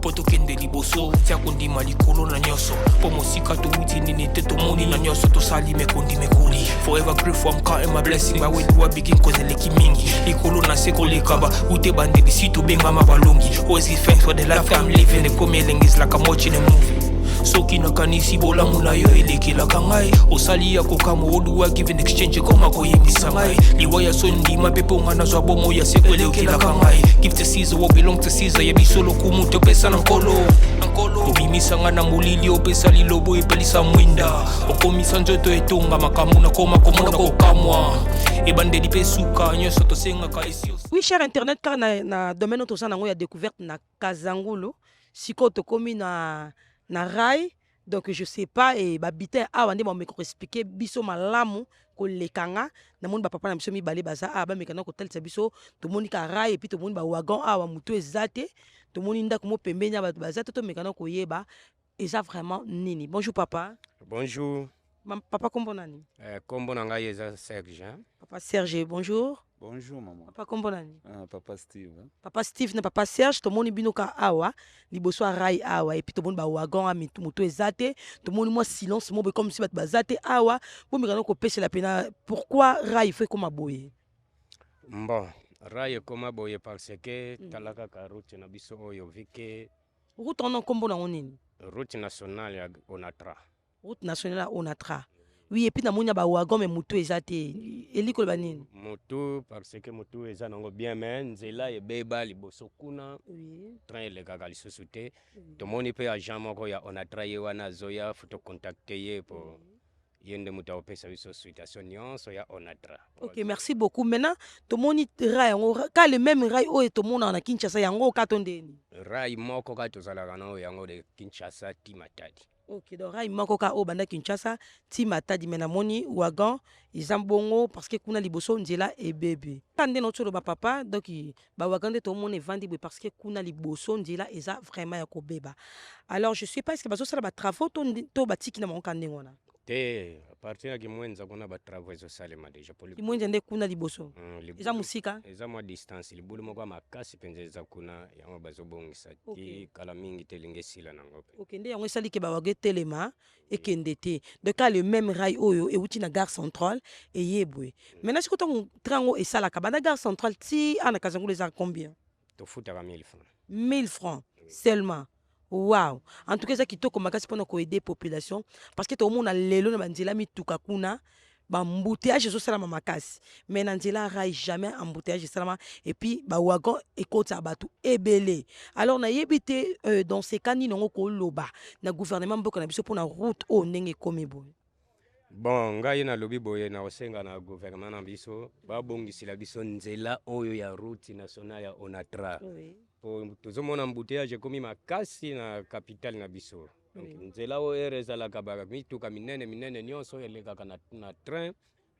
mpo tokende liboso. Tia kondima likolo na nyonso, mpo mosika towuti nini te, tomoni na nyonso tosali mekondi mekoli. Forever grateful, I'm counting my blessing. By where do I begin? Cause eleki mingi likolo na se koleka ba ute bandeli si tobengama balongi. Always give thanks for the life I'm living. Ekomi elengi, is like I'm watching a movie. Soki nakanisi bolamu na yo elekelaka ngai, osali ya kokamwa. Oduwa give in exchange, ekoma koyembisa ngai liwa ya so ndima mpe mponga nazwa bomo ya seko elekelaka ngai. Give to Caesar what belong to Caesar. Ya biso lokumu topesa na Nkolo. Obimisa ngai na molili, opesa lilobo, epelisa mwinda, okomisa nzoto etonga makambo nakoma komona kokamwa, ebandeli mpe suka nyonso tosengaka esi. Oui, cher internaute, kaka na domaine oyo toza nango ya découverte na Kazangulu, sikoyo tokomi na rail. Donc je sais pas e babitin awa nde bameka koexplike biso malamu koleka nga. Namoni bapapa na biso mibale baza awa, bameka na kotalisa biso. Tomoni ka rail et puis tomoni bawagon awa, motu eza te. Tomoni ndako mo pembeni ya bato baza te. Tomeka na koyeba eza vraiment nini. Bonjour papa. Bonjour. Papa, kombo nani? Kombo na ngai eza Serge. Hein? Papa Serge, bonjour. Bonjour maman. Papa, kombo nani? Ah, papa Steve. Hein? Papa Steve na papa Serge, tomoni bino ka awa liboso ya rail awa, et puis tomoni bawagon a moto eza te. Tomoni mwa silence mo boye, comme si bato baza te awa. Bomeka na kopesela mpena pourquoi rail faut ekoma boye. Bon. Rail ekoma boye parce que tala kaka route na biso oyo vike. Route wana nkombo nango nini? Route nationale ya Onatra. Route nationale ya Onatra, oui. Et puis namoni ya bawagon, mais motu eza te. Eli koloba nini? Motu, parce que motu eza nango bien, mais nzela ebeba liboso kuna. Train elekaka lisusu te. Tomoni mpe agent moko ya Onatra, ye wana azoya, faut tocontacter ye po ye nde moto akopesa biso situation nyonso ya Onatra. Ok, merci beaucoup. Maintenant tomoni rail yango ka le même rail oyo tomonaka na Kinshasa, yango ka to ndeni? Rail moko kaka tozalaka na oyo, yango de Kinshasa ti Matadi. Ok, donc rail moko ka oyo banda Kinshasa ti Matadi, mais namoni wagon eza bongo parce que kuna liboso nzela ebebi. Ka nde nauti oloba, papa, donc bawagon nde tomona evandi boye parce que kuna liboso nzela eza vraiment ya kobeba. Alors je sais pas, est ce que bazosala batravaux to batiki na bango ka ndenge wana? Te, à partir ya Kimwenza kuna batravaux ezosalema déjà. Kimwenza nde kuna liboso? Eza mosika? Eza mwa distance. Libulu moko ya makasi mpenza eza kuna, yango bazobongisa ti kala mingi te, elingi esila nango mpe. Ok, nde yango esali ke bawagon etelema, ekende te. Donc ka le même rail oyo euti na gare centrale eye boye. Maintenant sikoyo, ntango train yango esalaka banda gare centrale ti ana Kazangulu, eza combien? Tofutaka 1000 francs. 1000 francs seulement? Wow, en tout cas eza kitoko makasi mpona koaider population, parce que toomona lelo na banzela mituka kuna baembouteillage ezosalama makasi, mais na nzela rail jamais embouteillage esalama. Et puis bawagon ekotisa bato ebele. Alors nayebi te, dans ce cas nini yango koloba na gouvernement mboka na biso mpona route oyo ndenge ekomi boye? Bon, ngai nalobi boye, na kosenga na gouvernement na biso babongisela biso nzela oyo ya route nationale ya Onatra, po tozomona embouteillage ekomi makasi na capitale na biso. Donc nzela oyo ere ezalaka bamituka minene minene nyonso oyo elekaka na train,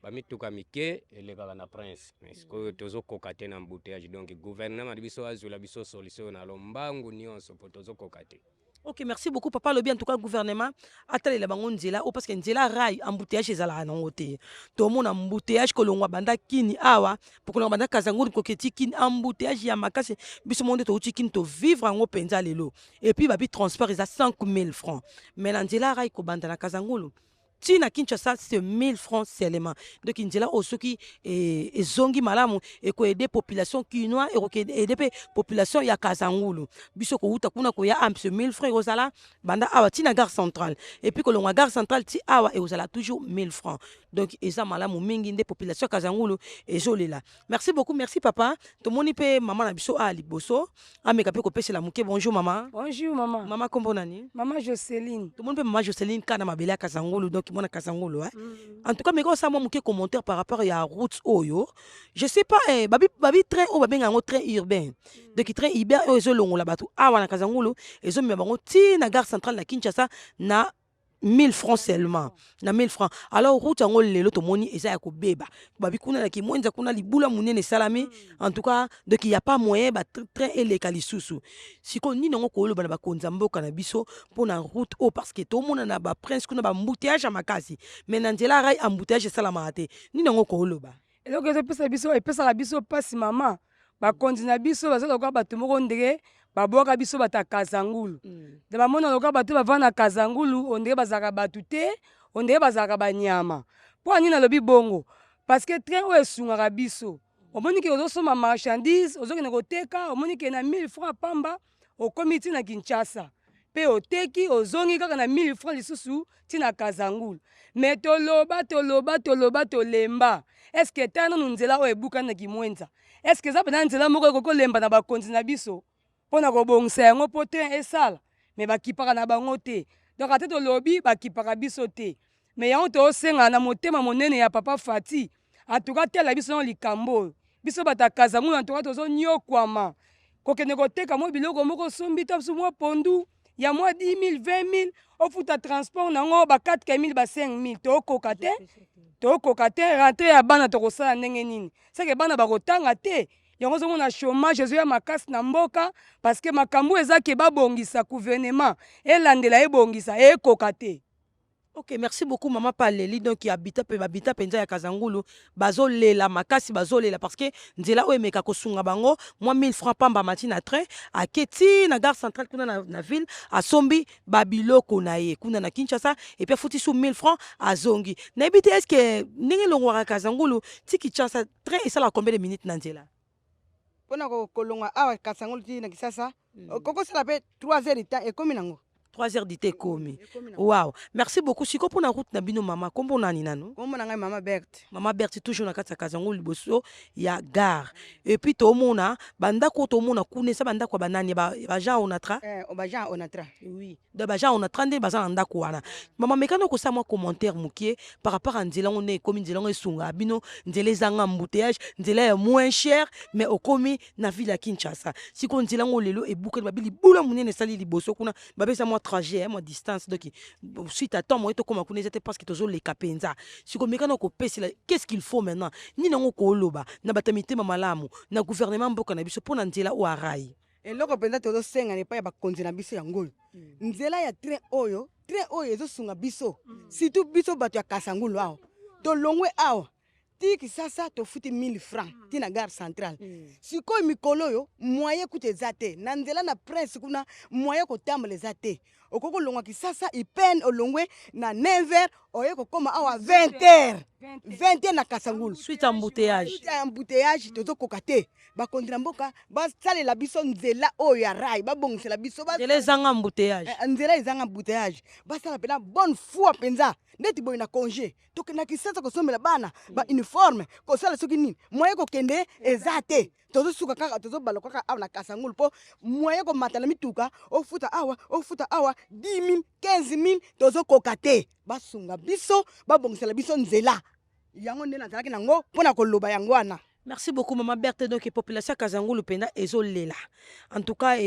bamituka mike elekaka na prince, mais sikoyo tozokoka te na embouteillage. Donc gouvernement na biso azwela biso solution na lombangu nyonso, po tozokoka te. Ok, merci beaucoup, papa. Alobi en tout cas gouvernement atalela bango nzela oyo, parce que nzela rail embouteillage ezalaka nango te. Tomona embouteillage kolongwa banda Kini awa, po kolongwa banda Kazangulu koketi Kini, embouteillage ya makasi. Biso moko nde touti Kini, tovivre yango mpenza lelo. Et puis babi transport eza 5000 francs, mais na nzela rail kobanda na Kazangulu ti na Kinshasa, c'est 1000 francs seulement. Donc nzela oyo soki ezongi malamu, ekoaider population kinois, ekoaider mpe population ya Kazangulu. Biso kowuta kuna koya amse 1000 francs ekozala banda awa ti na gare centrale, et puis kolongwa gare centrale ti awa ekozala toujours 1000 francs. Donc eza malamu mingi nde population ya Kazangulu ezolela. Merci beaucoup, merci papa. Tomoni mpe mama na biso awa liboso, ameka mpe kopesela moke. Bonjour mama. Bonjour mama. Mama, kombo nani? Mama Joseline. Tomoni mpe mama Joseline kaka na mabele ya Kazangulu, donc mwana Kazangulu, eh? En tout cas meka osala mwa moke commentaire par rapport ya route oyo. Je sais pas, eh, babi train oyo babenga yango train urbain. Donc train urbain oyo ezolongola bato awa na Kazangulu, ezomema bango ti na gare centrale na Kinshasa na 1000 francs seulement, na 1000 francs. Alors route yango lelo tomoni eza ya kobeba. Babi kuna na Kimwenza kuna libula monene esalami. En tout cas, donc il y a pas moyen ba train eleka lisusu. Sikoyo nini yango koloba na bakonzi ya mboka na biso mpona route oyo? Parce que tomona na baprince kuna baembouteillage ya makasi, mais na nzela rail embouteillage esalamaka te. Nini yango koloba? Eloko ezopesa biso, epesaka biso mpasi mama, bakonzi na biso baza lokola bato moko ndenge babwaka biso bato ya Kazangulu. De bamona lokola bato bavanda na Kazangulu ondenge bazalaka bato te, ondenge bazalaka banyama. Mpo anini nalobi bongo? Parce que train oyo esungaka biso. Omoni ke ozosomba marchandise, ozokende koteka, omoni ke na 1000 francs pamba okomi ti na Kinshasa, mpe oteki, ozongi kaka na 1000 francs lisusu ti na Kazangulu. Mais toloba, toloba, toloba, tolemba. Est-ce tala nanu nzela oyo ebukani na Kimwenza, est-ce eza mpenza nzela moko ekoki kolemba na bakonzi na biso mpo na kobongisa yango mpo train esala? Mais bakipaka na bango te. Donc ate tolobi, bakipaka biso te. Mais yango toosengana na motema monene ya papa Fati, en tout cas tela biso na likambo oyo. Biso bato ya Kazangulu, en tout cas tozonyokwama kokende koteka mwa biloko moko, osombi ta biso mwa pondu ya mwa 10 000, 20 000, ofuta transport nango ba 4 000, ba 5 000. Tokoka te, tokoka te. Rentrée ya bana tokosala ndenge nini? Seke bana bakotanga te. Yango ozomona chômage ezoya makasi na mboka, parce que makambo eza ke babongisa, gouvernement elandela, ebongisa, ekoka te. Ok, merci beaucoup mama Paleli. Donc habita pe babita penza ya Kazangulu bazolela makasi, bazolela parce que nzela oyo emeka kosunga bango mwa 1000 francs pamba, mati na train, aketi na gare centrale kuna na ville, asombi babiloko na ye kuna na Kinshasa, et puis afuti su 1000 francs, azongi. Nayebi te, est ce que ndenge elongwaka Kazangulu ti Kinshasa, train esalaka combien de minutes na nzela? Mpona kolongwa awa Kasangulu ti na Kisasa, okoki kosala mpe 3 heures du temps, ekomi nango. 3 heures du temps ekomi. Wow, merci beaucoup. Sikoyo mpona route na bino, mama, kombo nani nanu? Kombo na ngai Mama Berthe. Mama Berthe, toujours na kati ya Kazangulu, liboso ya gare. Et puis tomona bandako oyo tomona kuna, eza bandako ya banani? Ya baagent Onatra? Eh, baagent Onatra. Oui, donc baagent Onatra nde baza na ndako wana. Mama, mekana okosala mwa commentaire mokie par rapport à nzela yango nde ekomi. Nzela yango esungaka bino, nzela ezanga embouteillage, nzela ya moins cher, mais okomi na ville ya Kinshasa. Sikoyo nzela yango lelo ebukani, babi libula monene esali liboso kuna, bapesa mwa trajet, mwa distance. Donc suite à temps moye tokóma kuna eza te, parce que tozoleka mpenza. Sikoyo mekana okopesela, qu'est-ce qu'il faut maintenant? Nini yango koloba na bato ya mitema malamu, na gouvernement mboka na biso, mpo na nzela oyo arail? Eloko mpenza tozosenga na epai ya bakonzi na biso, yango oyo nzela ya train oyo. Train oyo ezosunga biso, surtout biso bato ya Kasangulu awa. Tolongwe awa ti Kisasa, tofuti 1000 francs ti na gare centrale. Sikoyo mikolo oyo moyen kuta eza te na nzela na Prince kuna, moyen kotambola eza te. Okoki kolongwa Kisasa ipene, olongwe na 9 heures, oye kokóma awa 20 heures, 20 heures na Kasangulu. Suite embouteillage. Suite ya embouteillage, tozokoka te. Bakonzi na mboka basalela biso nzela oyo ya rail, babongisela biso. Nzela ezanga embouteillage. Nzela ezanga embouteillage, basala mpena bonne foi mpenza. Ndeti boye na congé, tokenda Kisasa kosombela bana bauniforme, kosala soki nini, moyen kokende eza te. Tozosuka kaka, tozobala kaka awa na Kasangulu, mpo moyen komata na mituka, ofuta awa, ofuta awa 10 000, 15 000, tozokoka te. Basunga biso, babongisela biso nzela yango. Nde nazalaki nango mpona koloba yango wana. Merci beaucoup, Mama Berthe. Donc population ya Kazangulu mpenza ezolela. En tout cas,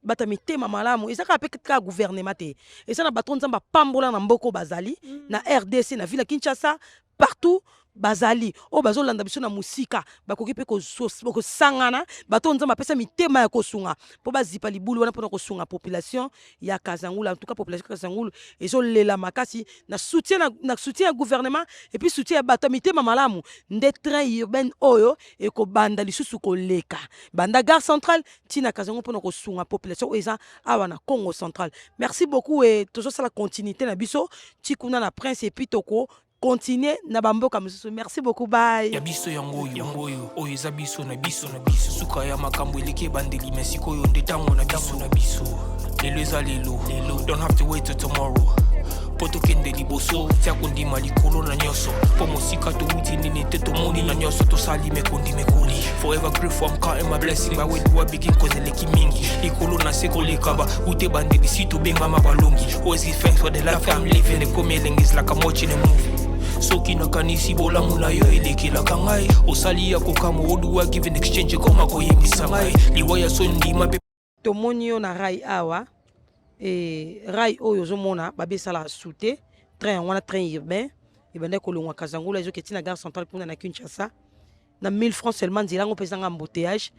bato ya mitema malamu, eza kaka mpe kaka gouvernement te, eza na bato Nzambe apambola na mboka oyo bazali na RDC, na ville ya Kinshasa, partout bazali, oyo bazolanda biso na mosika, bakoki mpe kosangana. Bato oyo Nzambe apesa mitema ya kosunga, mpo bazipa libulu wana mpona kosunga population ya Kazangulu. En tout cas, population ya Kazangulu ezolela makasi na soutien, na soutien ya gouvernement et puis soutien ya bato ya mitema malamu, nde train urbaine oyo ekobanda lisusu koleka banda gare centrale ntina Kazango, mpona kosunga population oyo eza awa na Congo Central. Merci beaucoup. E tozosala continuité na biso ti kuna na Prince, et puis toko continuer na bamboka mosusu. Merci beaucoup, bye. Ya biso yango oyo, yango oyo, oyo eza biso na biso na biso. Suka ya makambo eleki ebandeli, me sikoyo nde ntango na biso na biso. Lelo eza lelo lelo, don't have to wait till tomorrow mpo tokende liboso. Tia kondima likolo na nyonso, mpo mosika towuti nini te, tomoni na nyonso tosali mekondi mekoli. Forever grateful, I'm counting my blessing. By where do I begin? Cause eleki mingi, likolo na se koleka ba ute bandeli, si tobengama balongi. Always give thanks for the life I'm living. Ekomi elengi, is like I'm watching a movie. Soki nakanisi bolamu na yo elekelaka ngai, osali ya kokamwa. Oduwa give in exchange, ekoma koyebisa ngai liwa ya so ndima mpe. Tomoni yo na rail awa. Rail oyo ozomona, babi esalaka su te. Train yango wana, train urbain ebandaki kolongwa Kazangula, ezoki etina gare centrale kuna na Kinshasa na 1000 francs seulement. Nzela yango mpe ezanga embouteillage.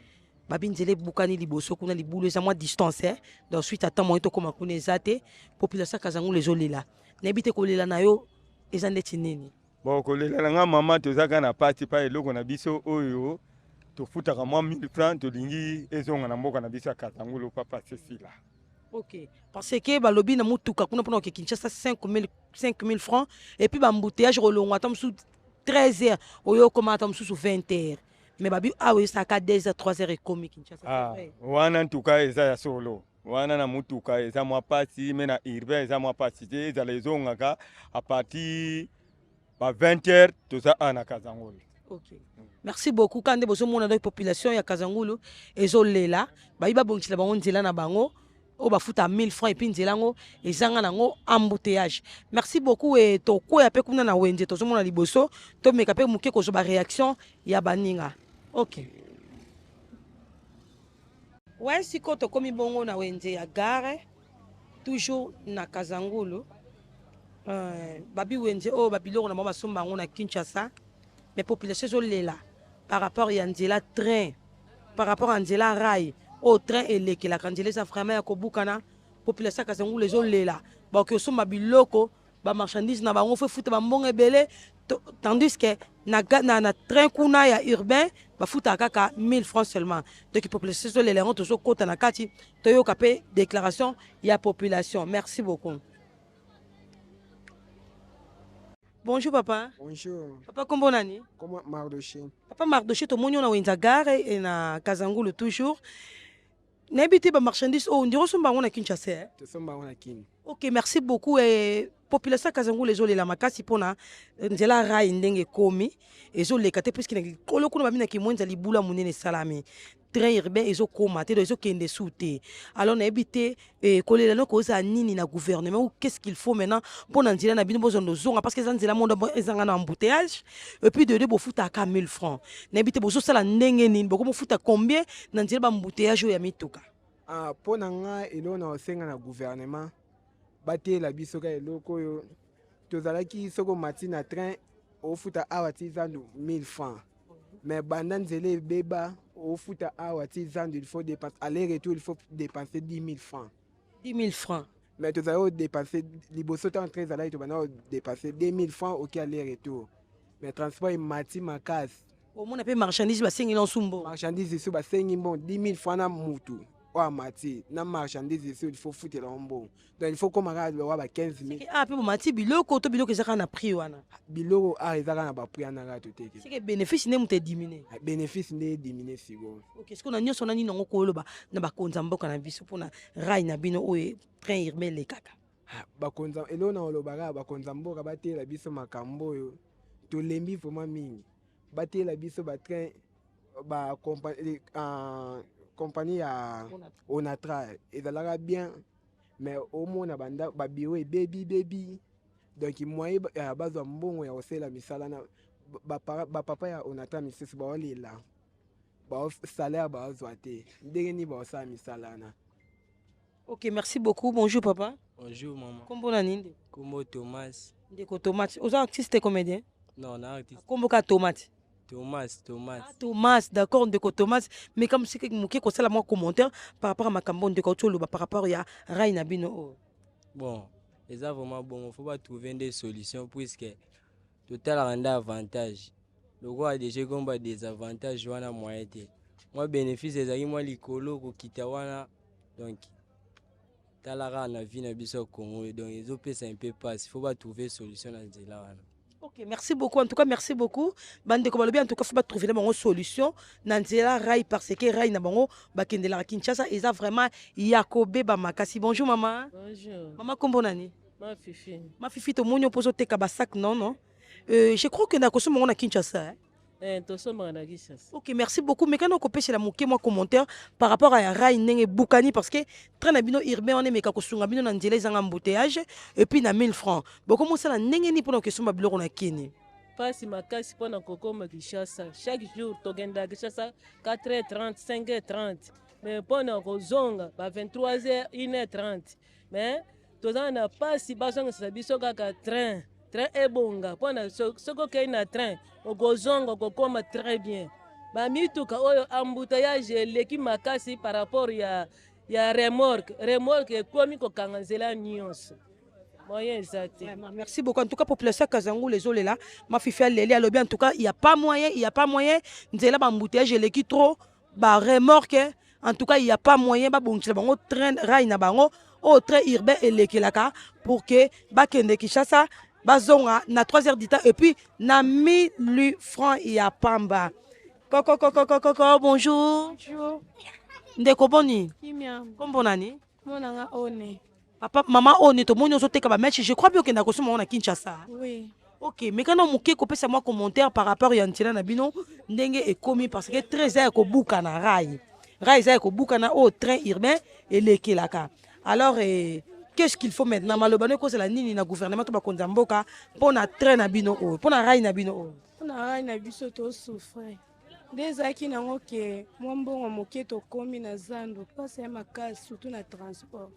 Babi nzela ebukani liboso kuna, libulu eza mwa distance, eh? Donc suite ata moyen tokóma kuna eza te. Population ya Kazangula ezolela. Nayebi te, kolela na yo eza ndeti nini? Bon, kolela na nga, mama, toza kaka na pati pa eloko na biso oyo tofutaka mwa 1000 francs, tolingi ezonga na mboka na biso ya Kazangulu, papa Cecila. Ok, parce que balobi na mutuka kuna mpona koke Kinshasa 5000, 5000 francs, et puis baembouteillage, kolongwa ata mosusu 13 heures, oyo okoma ata mosusu 20 heures, mais babi awa esaka 2 heures, 3 heures ekomi Kinshasa. Ah, wana ntuka eza ya solo. Wana na mutuka eza mwa pasi, me na urbain eza mwa pasi te. Ezala ezongaka à partir ba 20 heures, toza awa na Kazangulu. Ok. Merci beaucoup. Kande bozomona, donc population ya Kazangulu ezolela, bayi babongisela bango nzela na bango oyo bafuta 1000 francs, et puis nzela yango ezanga nango embouteillage. Merci beaucoup. E tokwea mpe kuna na wenze tozomona liboso, tomeka mpe moke kozwa baréaction ya baninga. Ok, ouais, sikoyo tokomi bongo na wenze ya gare, toujours na Kazangulu. Babi wenze oyo, babiloko na bango basomba yango na Kinshasa, mais population ezolela par rapport ya nzela train, par rapport ya nzela rail oyo train elekelaka. Nzela eza vraiment ya kobukana. Population ya Kazangulu ezolela, bakoki kosomba biloko, bamarchandise na bango, fo efuta bambongo ebele, tandis que na train kuna ya urbain bafutaka kaka 1000 francs seulement. Donc population ezolela yango. Tozokɔta na kati, toyoka mpe déclaration ya population. Merci beaucoup. Bonjour papa. Bonjour. Papa kombo nani? Kombo Mardoché. Papa Mardoché, tomoni yo na wenza gare et na Kazangulu toujours. Nayebi te ba marchandise oyo ndiro osomba yango na Kinshasa eh? Tosomba yango na Kin. Ok, merci beaucoup. Et population ya Kazangulu ezolela makasi mpona nzela rail ndenge ekomi ezoleka te puisque na likolo kuna babi na Kimwenza libula monene esalami. Train urbain ezokoma te, donc ezokende su te. Alors nayebi te eh, kolela no kozala nini na gouvernement ou qu'est-ce qu'il faut maintenant mpona nzela na bino bozonda ozonga parce que eza nzela mondo ezanga na embouteillage et puis de deux bofutaka 1000 francs. Nayebi te bozosala ndenge nini, bokomofuta combien na nzela ba embouteillage oyo ya mituka? Ah, mpo na nga eloko na kosenga na gouvernement bateyela biso ka eloko oyo tozalaki soki omati na train ofuta awa ti zandu 1000 francs, mais banda nzela ebeba ofuta awa ti zandu, il faut dépenser aller retour, il faut dépenser 10 000 francs. 10 000 francs. Mais tozali kodépenser liboso ntango train ezalaki, tobanda kodépenser 2 000 francs oki aller retour, mais transport emati makasi. Omona mpe marchandise basengi na nsumbo. Marchandise lisusu basengi mbongo 10 000 francs na mutu oyo amati na marchandise lisusu, il faut futela ngo mbongo, donc il faut koma kaka lokola ba 15 000. Ah, mpe bomati biloko to biloko eza kaka na prix wana? Biloko awa eza kaka na baprix wana kaka toteki. Seke bénéfice nde moto ediminuer. Bénéfice nde ediminuer sikoyo. Ok, sikoyo na nyonso na nini yango koloba na bakonzi ya mboka na biso mpona rail na bino oyo train urbain elekaka? Bakonzi, eloko na koloba kaka, bakonzi ya mboka bateyela biso makambo oyo tolembi vraiment mingi. Bateyela biso batrain, ba compagnie ya Onatra ezalaka bien, mais omona babureau ebebi bebi, donc moyen bazwa mbongo ya kosalela misala na bapapa ya Onatra misusu baolela salaire bazwa te, ndenge nini baosala misala wana? Ok, merci beaucoup. Bonjour papa. Bonjour maman. Kombo na nini? Kombo Thomas. Ndeko Thomas, oza artiste comédien? Non, na artiste. Kombo ka Thomas. Thomas, Thomas. Ah, Thomas, d'accord, ndeko Thomas. Mais comme si moke kosala mwa commentaire par rapport à makambo ndeko otoloba par rapport ya rail na bino oyo. Bon, eza vraiment bongo, faut ba trouver des solutions puisque totalaka nde avantage lokola déjà ekomi ba désavantage wana, moyen te. Mwa bénéfice ezalaki mwa likolo kokita wana, donc tala kaka na vie na biso ya Congo, donc ezopesa un peu passe, faut batrouver solution na nzela wana. Ok, merci beaucoup. En tout cas, merci beaucoup. Bandeko balobi, en tout cas, faut pas trouver bango solution. Na nzela rail parce que rail na bango bakendela Kinshasa eza vraiment ya kobeba makasi. Bonjour maman. Bonjour. Maman, kombo nani? Ma Fifi. Ma Fifi, tomoni opo ozoteka ba sac non non. Je crois que na kosomba ngo na Kinshasa. Hein? Eh, tosombaka na Kinshasa. Ok, merci beaucoup. Mais quand on kopesela moke mwa commentaire par rapport à rail ndenge bukani parce que train na bino urbain wana emeka kosunga bino na nzela ezanga embouteillage et puis na 1000 francs. Bokomosala ndenge nini mpona kokesomba biloko na kini? Pasi makasi mpona kokoma Kinshasa. Chaque jour tokendaka Kinshasa 4h30, 5h30. Mais mpona kozonga ba 23h, 1h30. Mais toza na pasi, bazongisela biso kaka train. Train ebonga mpona soki okei na train okozonga okokoma très bien. Bamituka oyo embouteillage eleki makasi par rapport ya remorque. Remorque ekomi kokanga nzela nyonso. Moyen eza te. Merci beaucoup. En tout cas, population ya Kazangulu ezolela. Mafifi aleli, alobi en tout cas, il y a pas moyen, il y a pas moyen. Nzela ba embouteillage eleki trop, ba remorque. En tout cas, il y a pas moyen ba bongisela bango train rail na bango oyo train urbain elekelaka pour que bakende Kinshasa bazonga na 3 heures du temps et puis na 1000 francs ya pamba. Koko koko koko koko, bonjour. Bonjour. Ndeko, boni? Kimia. Kombo nani? Mona nga One. Papa, mama One, tomoni ozoteka bamèches, je crois bien okenda kosomba ngo na Kinshasa. Oui. Ok, mais kana moke kopesa mwa commentaire par rapport ya nzela na bino ndenge ekomi parce que train eza ya kobuka na rail. Rail eza ya kobuka na oyo train urbain elekelaka. Alors qu'est-ce qu'il faut maintenant? Maloba no ekozala nini na gouvernement to bakonzi ya mboka mpona train na bino oyo, mpona rail na bino oyo? Mpona rail na biso, tosouffrir nde ezalaki nango ke mwa mbongo moke tokómi na zando, mpasi ya makasi surtout na transport.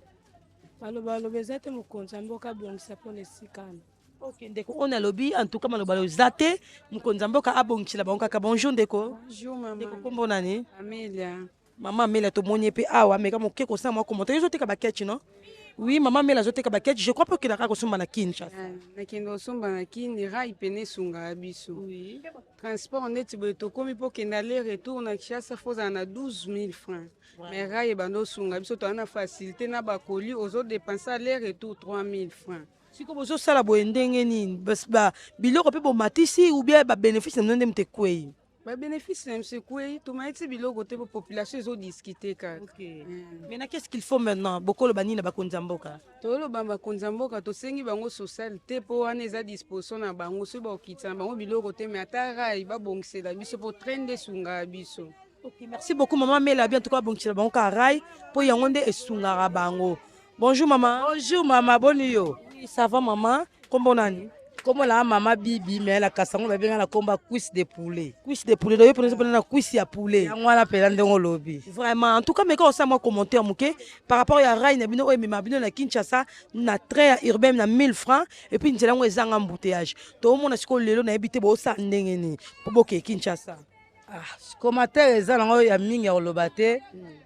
Malobaloba eza te, mokonzi ya mboka abongisa mpona esika wana. Ok, ndeko oyo nalobi, en tout cas maloba eza te, mokonzi ya mboka abongisela bango kaka. Bonjour ndeko. Bonjour mama. Ndeko, kombo nani? Amelia. Mama Amelia, tomoni ye mpe awa, meka moke kosala mwa commentaire. Ezoteka baketch non? Oui, mama Amelia azoteka baketch, je crois mpe okendaka kosomba na Kinshasa. Nakende kosomba na Kini. Rail pene esungaka biso. Transport neti boye tokomi mpo okende aller retour na Kinshasa, faut ozala na 12 000 francs, mais rail ebanda osunga biso, toza na facilité na bacolis, ozodépenser aller retour 3 000 francs. Sikoyo bozosala boye ndenge nini? Ba biloko mpe bomatisi ou bien ba bénéfice na bino nde moto ekwei? Ba bénéfice na biso ekwei, tomatisi biloko te po population ezo discuter kaka. Okay. Maintenant qu'est-ce qu'il faut maintenant? Bokoloba nini na bakonzi ya mboka? Toloba bakonzi ya mboka tosengi bango social te po wana eza disposition na bango, soki bakokitisa na bango biloko te mais ata rail babongisela biso po train nde esungaka biso. Ok, merci beaucoup maman Mela bien en tout cas babongisela bango kaka rail po yango nde esungaka bango. Bonjour maman. Bonjour maman, boni yo? Oui, ça va maman. Kombo nani? Kombo na maman Bibi, mais na Kasango babenga na komba cuisse de poulet. Cuisse de poulet, donc pona pona na cuisse ya poulet. Yango wana pela ndenge olobi. Vraiment, en tout cas meka osala mwa commentaire moke par rapport ya rail na bino oyo emema bino na Kinshasa na train ya urbain na 1000 francs et puis nzela yango ezanga embouteillage. Toomona sikoyo lelo nayebi te bosala ndenge nini po bokee Kinshasa. Ah, commentaire eza nango ya mingi ya koloba te.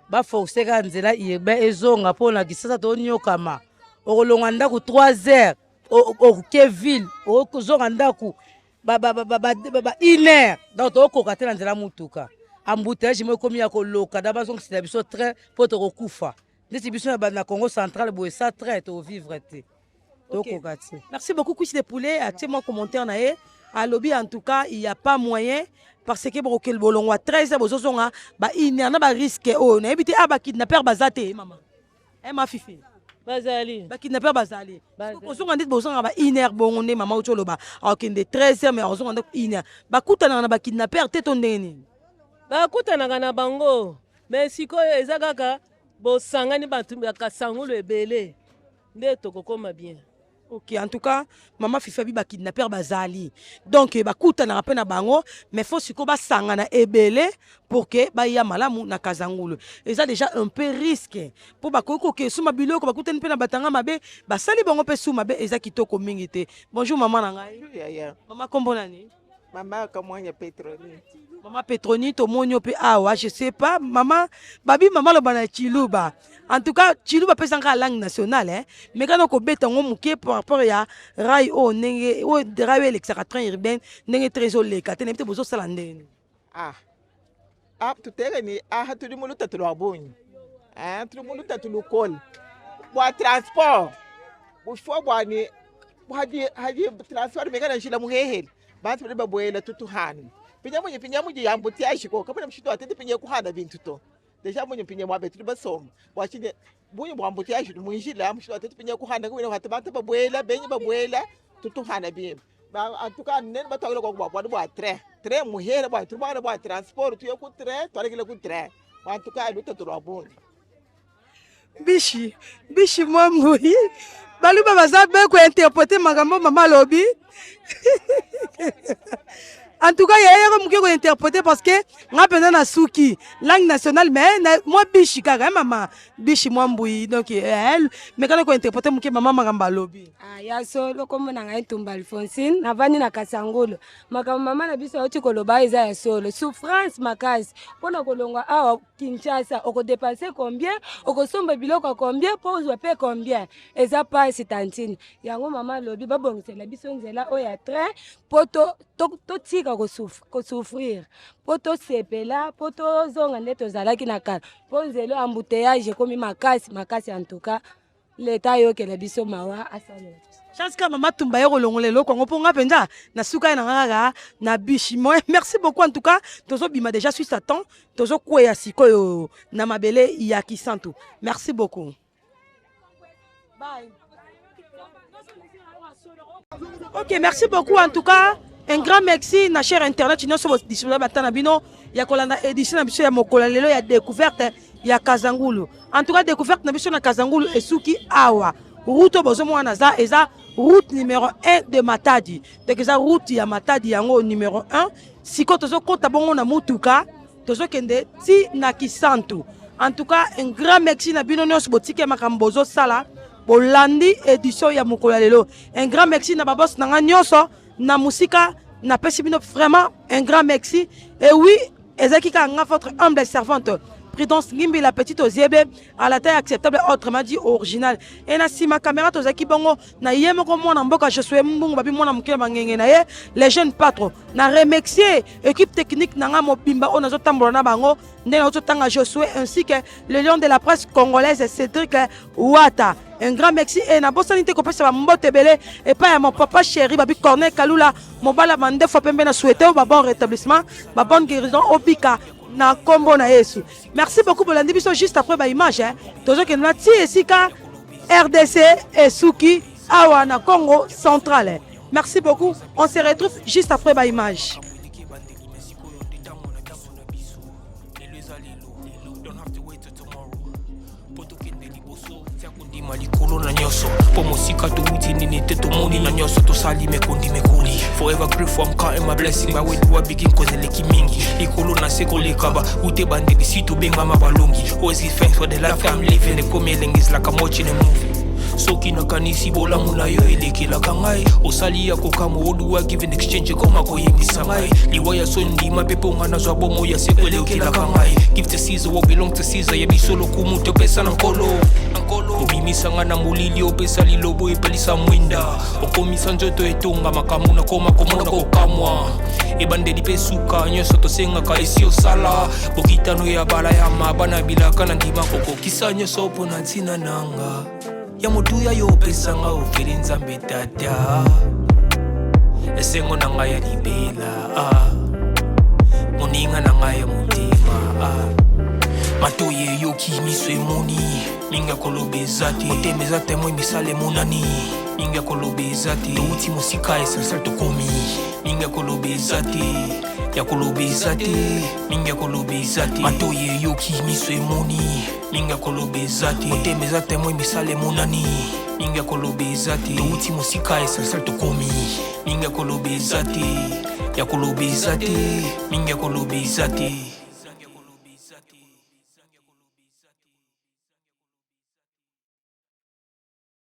Baforce kaka nzela urbain ezonga mpo na Kinshasa tonyokama. Okolongwa ndako 3 heures oke ville, okozonga ndako ba 1 heure, donc tokokoka te na nzela motuka. Embouteillage moko ekomi ya koloka, da bazongisela biso train mpo tokokufa. Neti biso na Congo central boye sa train tokovivre te. Tokoka te. Merci beaucoup cuisse de poulet, atie mwa commentaire na ye. Alobi en tout cas, il y a pas moyen parce que bokokende bolongwa 13 heures bozozonga ba 1 heure na ba risque oyo nayebi te ah ba kidnappeur baza te mama. Eh ma fifi. Bazali. Ba kidnappeur bazali. Kozonga ndeti bozonga ba 1 heure bongo nde mama uti oloba akende 13 heures mais azonga ndako 1 heure. Bakutanaka na ba kidnappeur te to ndenge nini? Bakutanaka na bango mais sikoyo eza kaka bosangani bato ya Kasangulu ebele nde tokokoma bien. Ok, en tout cas, maman Fifi abi ba kidnappeur bazali. Donc bakutanaka pe na bango, mais faut siko basangana ebele pour que baya malamu na Kazangulu. Eza déjà un peu risque. Po bakoki kokende suma biloko bakutani pe na batanga mabe, basali bango pe suma mabe eza kitoko mingi te. Bonjour maman na ngai. Bonjour yaya. Maman kombo nani? Mama Kamwanya Petroni. Mama Petroni tomoni yo pe awa, je sais pas mama babi mama loba na Tshiluba. En tout cas Tshiluba pesa nga langue nationale hein. Mais kana kobeta ngo muke par rapport ya rail oyo ndenge oyo rail oyo elekisaka train urbain ndenge train ezoleka te nayebi te bozosala ndenge. Ah. Ah tutelemi ah tuli mu lutatu lwa bungi. Ah tuli mu lutatu lukole. Bwa transport. Bufua bwani hadi hadi transport mekana njila muhehele. Bantu badi babuela tutuhana. Pinya munyi pinya munyi ya embouteillage ko kabena mushindu wa tete pinya kuhana bintu to. Deja munyi pinya muabe tudi basomba. Bua tshinyi bunyi bua embouteillage mu njila mushindu wa tete pinya kuhana kuwina hatu bantu babuela benyi babuela tutuhana bimpe. Ba en tout cas nene batuakila koku bua bualu bua train. Train muhele bua tudi buangana bua transport tuye ku train tualekele ku train. En tout cas lutatu lua bungi. Bishi, bishi mwa mbui. Baluba baza be ko interpreter makambo mama alobi. En tout cas, yaya yako muke ko interpreter parce que nga pena na suki langue nationale mais na, mwa bishi kaka hein, mama bishi mwa mbui donc eh, mais kana ko interpreter muke mama makambo alobi. Ah, ya solo kombo na ngai Ntumba Alphonsine navandi na Kasangulu. Makambo mama na biso auti koloba eza ya solo, souffrance makasi mpona kolongwa awa Kinshasa oko depenser combien, okosomba biloko ya combien mpo ozwa mpe combien, eza pasi tantine. Yango mama alobi babongisela biso nzela oyo ya train mpo totika kosouffrir, mpo tosepela, mpo tozonga nde tozalaki na kala, mpo nzela embouteillage ekomi makasi makasi en tout cas. Leta ayokela biso mawa asalela biso. Chance kaka mama Tumba ye kolongola eloko yango mpo nga mpenza nasuka ye na nga kaka na bishi. Moi, merci beaucoup en tout cas. Tozobima déjà suite à temps, tozokweya sikoyo na mabele ya Kisantu. Merci beaucoup. Bye. Ok, merci beaucoup en tout cas. Un grand merci na cher internet nyonso bo disponible bata na bino ya kolanda édition na biso ya mokolo lelo ya découverte ya Kazangulu. En tout cas découverte na biso na Kazangulu esuki awa. Route oyo bozomona naza eza route numéro 1 de Matadi. Donc eza route ya Matadi yango numéro 1. Sikoyo tozokota bongo na mutuka tozokende ti na Kisantu. En tout cas un grand merci na bino nyonso botike makambo bozosala bolandi édition ya mokolo ya lelo. Un grand merci na ba boss na nga nyonso na musika napesi bino vraiment un grand merci. Et oui ezalaki kaka nga votre humble servante Prudence Ngimbi la petite Oziebe à la taille acceptable autrement dit original. Et na sima caméra tozalaki bongo na ye moko mwana mboka Josué Mbungu babi mwana moke na bangenge na ye les jeunes patrons na remercier équipe technique na nga mobimba oyo nazotambola na bango ndenge nazotanga Josué ainsi que le lion de la presse congolaise Cédric Wata. Un grand merci et nabosani te kopesa bambote ebele epai ya mon papa chéri babi Corneille Kalula mobala mandefu pembe na souhaite ba bon rétablissement, ba bonne guérison, obika na kombo na Yesu. Merci beaucoup bolandi biso juste après ba image hein. Tozokende na ti esika RDC esuki awa na Congo central. Merci beaucoup. On se retrouve juste après ba image. Kondima likolo na nyonso mpo mosika towuti nini te tomoni na nyonso tosali mekondi mekoli. Forever grateful, I'm counting my blessing. By where do I begin? Cause eleki mingi likolo na se koleka ba ute bandeli si tobengama balongi. Always give thanks for the life I'm living. Ekomi elengi, is like I'm watching a movie. Soki nakanisi bolamu na yo elekelaka ngai, osali ya kokamwa. Oduwa give in exchange ekoma koyembisa ngai liwa ya soni ndima mpe mpo ngai nazwa bomo ya seko elekelaka ngai. Give to Caesar what belong to Caesar. Ya biso lokumu topesa na Nkolo. Obimisa ngai na molili, opesa lilobo epelisa mwinda, okomisa nzoto etonga makambo nakoma komona kokamwa. Ebandeli mpe suka nyonso tosengaka esi osala bokitano ya bala ya mabana bilaka na ndima kokokisa nyonso mpo na ntina nanga ya motuya yo opesanga ofeli Nzambe Tata, esengo na ngai ya libela, ah. Moninga na ngai ya motema, ah. Matoi eyoki, miso emoni, mingi ya koloba eza te. Motema eza témoin, misala emonani, mingi ya koloba eza te. Touti mosika, essentiel tokomi, mingi ya koloba eza te, ya koloba eza te, mingi ya koloba eza te. Matoi eyoki, miso emoni, mingi ya koloba eza te. Motema eza témoin, misala emonani, mingi ya koloba eza te. Touti mosika, essentiel tokomi, mingi ya koloba eza te, ya koloba eza te, mingi ya koloba eza te.